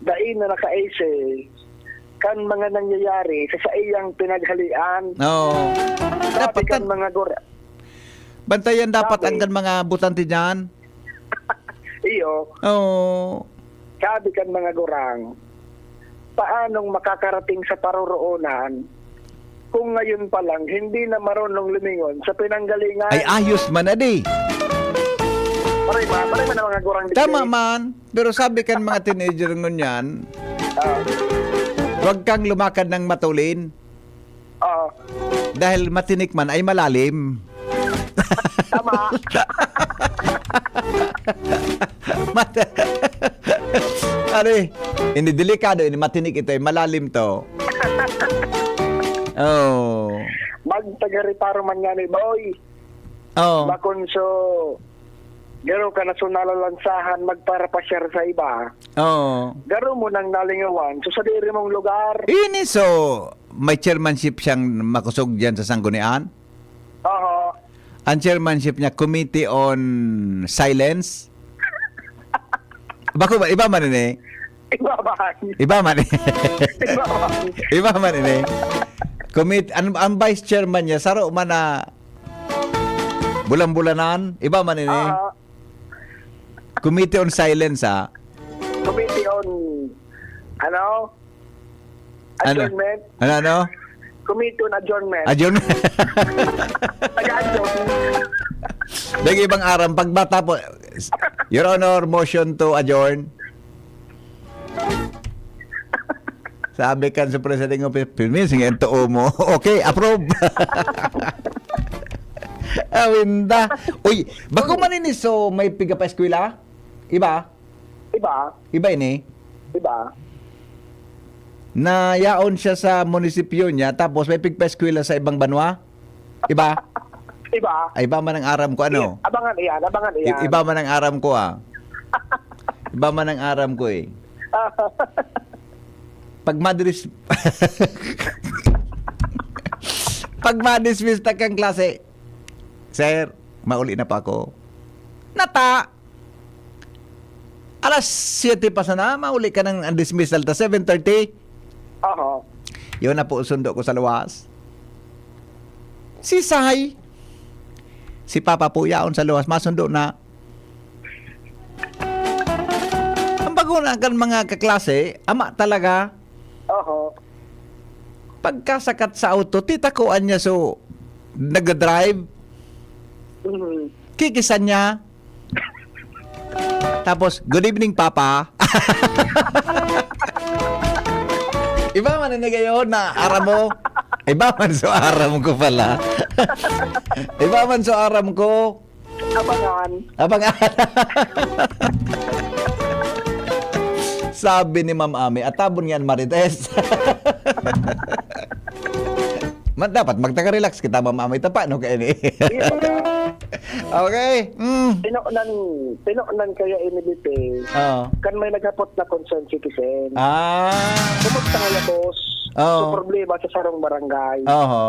dai na nakaisi kan mga nangyayari sa saiyang pinaghalian. Oo. Sabi Dapat kan kan, mga gura, bantayan dapat Sabi. Ang kan mga butante dyan. Iyo, Oo. sabi kan mga gurang, paanong makakarating sa paroroonan kung ngayon pa lang hindi na marunong lumingon sa pinanggalingan? Ay, ayos man, adi. Paray ba? Paray man ang mga gurang di Tama play. Man. Pero sabi kan mga teenager ngunyan, Ah, huwag kang lumakad ng matulin ah, dahil matinik man ay malalim. Tama. Mat- Are, ini delikado, ini matinik ito, eh, malalim to. Oh. Magtagariparo man nga ni Boy. Oh. Bakon so, garo ka na so nalalansahan magparapasyar sa iba. Oh. Garo mo nang nalingawan so sadiri mong lugar. Ini so, may chairmanship siyang makusog diyan sa Sanggunian. Oho. Ang chairmanship niya, Committee on Silence. Bako ba? Iba man ini. Iba ba? Iba man ini. Iba ba? Iba man ini. Commit, ang, ang vice chairman niya, saro man na bulan-bulanan. Iba man ini. Ah, Committee on Silence, ha? Committee on, ano? Ano? Adjournment. Ano, ano? Committee on adjournment. Adjourn. Taga-adjourn. Lagi ibang aram, pagbata po, Your Honor, motion to adjourn. Sabi kan sa presiding office, "Pirmi, sige, ang too mo." Okay, approve. Awinda. Uy, bako man ini so may piga pa eskwela? Iba? Iba? Iba ini? Iba? Na yaon siya sa munisipyo niya, tapos may pigpa-eskwela sa ibang banwa? Iba? Iba? Ay, iba man ang aram ko, ano? Abangan iyan, abangan iyan. I- iba man ang aram ko, ah. Iba man ang aram ko, eh. Pag madris... Pag madismiss ta kang klase, "Sir, mauli na pa ako." Nata! Alas siyete pa sana, mauli ka ng dismissal ta, seven thirty. Oho. Yun na po, sundo ko sa luwas. Si Sai, si Papa po yaon sa luwas, masundo na. Ang bago na kan mga kaklase, ama talaga, Oho. Pagkasakat sa auto, titakoan niya, so, nagdadrive, Mm. kikisan niya. Tapos, "Good evening, Papa." Iba man ang nagayon na aram mo. Iba man so aram ko pala. Iba man so aram ko. Abangan. Abangan. Sabi ni Ma'am Ami, "Atabon yan, Marites." Ma-, dapat magtaga-relax kita, Ma'am Ami. Tapa, no, kayo ni? Iya, baga. Okay. Mm. Tinoknan, tinoknan kaya ini, Bipe. Oo. Kan may naghapot na concerned citizen. Ah. Kumusta nga, boss? Oo. Sa problema sa sarong barangay. Oho.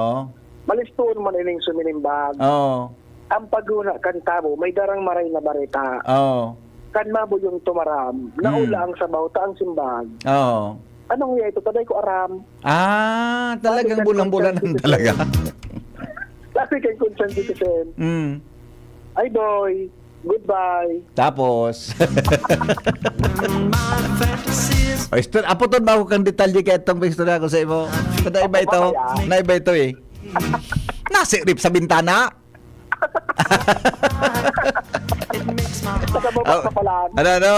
Malistoon man ining suminimbag. Oo. Ang paghuna kan tawo, may darang maray na bareta. Oo. Kan mabuyong tumaram, Mm. naula ang sabaw ta ang simbag. Oo. Anong iya ito? Taday ko aram. Ah, talagang Sabi kan bulang-bulanan concerned talaga. citizen. Sabi kan concerned citizen, Mm. "Ay, boy, goodbye." Tapos? O, istor-, aputon ba ako kang detalye kaya itong istorya ko sa imo? Kada iba ito, Mamaya. na iba ito eh. Nasirip sa bintana. Nakababa Oh, pa pala. ano, ano?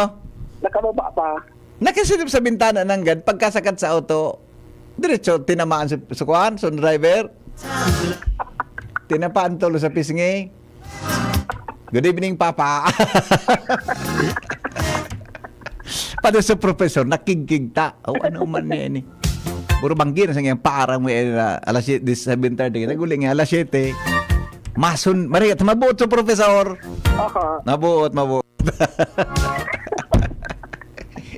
Nakababa pa. Nakasilip sa bintana nanggad, pagkasakat sa auto, diretso tinamaan sa, sa kuwan, sa driver. Tinamaan tulo sa pisngi. "Good evening, Papa." Pati sa professor, nakigkig ta. O, ano man niya ini? Puro banggi na sa ngayang parang may, eh, na, alas siyete, seven thirty. Naguli nga, alas siyete. Masun, Maria, mabuot sa professor. Aha. Mabuot, mabuot.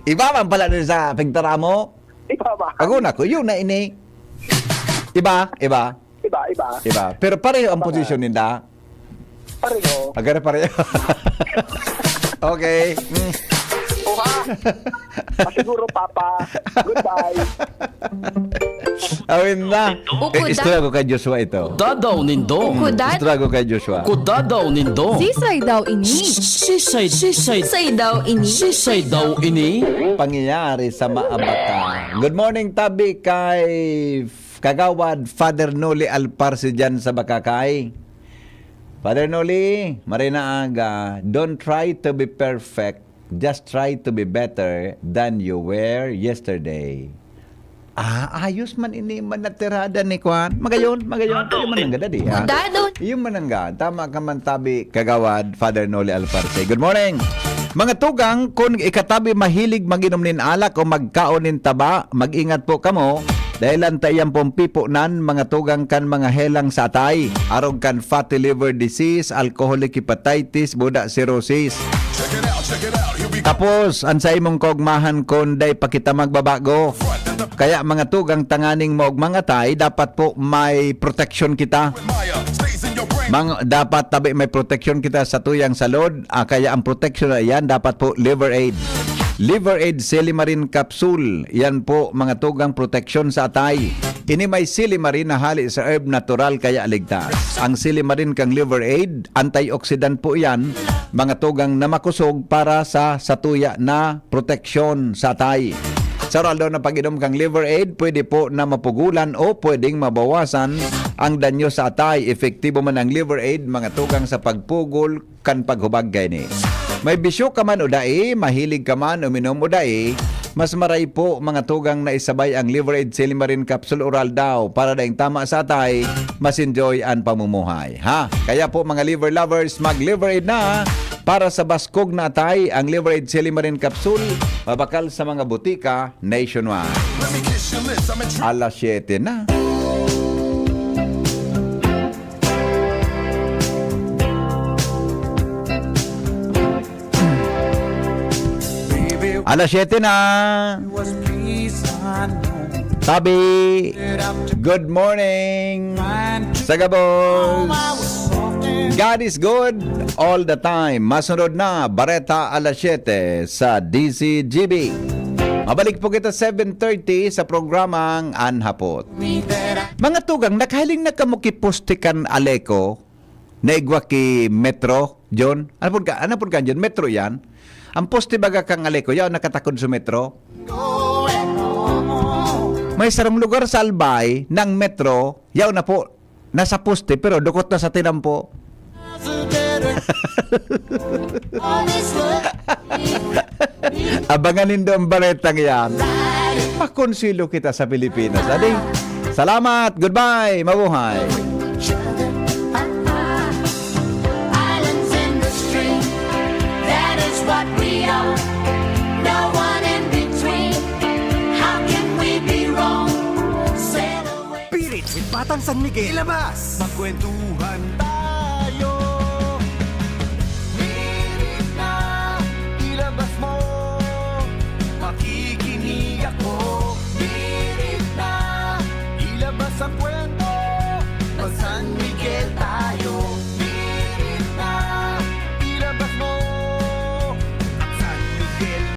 Iba man pala din sa pigtaramo. Iba ba? Ako na ko, yun na ini. Iba, iba. Iba, iba. Iba. Pero pareho ang Iba posisyon nga. nila. Pareho. Agad pareho. Okay. Mm. Oha! Pasiguro, Papa. Goodbye. Awin na. Ukuda. Eh, istorya ko kay Joshua ito. Dadaw nindo. Ukuda. Istorya ko kay Joshua. Kudadaw nindo. Sisay daw ini? Sisay, sisay. Sisay daw ini? Sisay daw ini? Pangyayari sa Maabaca. Good morning, tabi kay Kagawad Father Noli Alparsi dyan sa Bacacay. Father Noli, maray na aga, don't try to be perfect, just try to be better than you were yesterday. Ah, ayos man ini man na tirada ni Kwan. Magayon, magayon. Iyo man ang gada di, ha? Kudado. Iyo man ang ga. Tama ka man, tabi, Kagawad Father Noli Alparse. Good morning. Mga tugang, kun ikatabi mahilig mag-inom nin alak o magkaon nin taba, mag-ingat po kamo, dahil ang taiyan pong piponan, mga tugang, kan mga helang sa atay, arog kan fatty liver disease, alcoholic hepatitis, buda cirrhosis. Tapos, an sa imong kaugmahan, kun dai pa kita magbabago. Kaya, mga tugang, tanganing maogmang atay, dapat po may proteksyon kita. Mang-, dapat tabi may proteksyon kita sa tuyang salud. Ah, kaya ang proteksyon na iyan, dapat po Liver Aid. Liver Aid Silimarin Capsule. Yan po, mga tugang, proteksyon sa atay. Ini may silimarin na hali sa herb natural, kaya ligtas. Ang silimarin kang Liver Aid, antioxidant po iyan, mga tugang na makusog para sa satuya na proteksyon sa atay. Sa oral daw na pag-inom kang Liver Aid, pwede po na mapugulan o pwedeng mabawasan ang danyo sa atay. Epektibo man ang Liver Aid, mga tugang, sa pagpugol kan paghubag kaini. May bisyo ka man o dai, mahilig ka man uminom o dai, mas maray po, mga tugang, na isabay ang Liver Aid Silimarin Capsule Oral daw para daing tama sa atay, mas enjoy an pamumuhay, ha? Kaya po, mga liver lovers, mag Liver Aid na para sa baskog na atay. Ang Liver Aid Silimarin Capsule, mabakal sa mga butika nationwide. Alas siyete na. Alas siyete na. Tabi, good morning sa gabos. God is good all the time. Masunod na, Bareta alas siyete sa D Z G B. Mabalik po kita seven thirty sa programang An Hapot. Mga tugang, nakahiling na kamo ki poste kan Aleco na igwa ki Metro, John? Ano pud ka, ano pud ka, John? Metro yan? Ang poste baga kan Aleco, yaon nakatakod sa metro. May sarong lugar sa Albay, na ang metro, yaon na po, nasa poste, pero dukot na sa tinampo. Abangan nindo ang baretang yan. Pakonsilo kita sa Pilipinas. Adi, salamat. Goodbye. Mabuhay. Islands in the stream. That is what we are. No one in between. How can we be wrong? Sail away. Pirit with Batang San Miguel. Ilabas! Magkwentuhan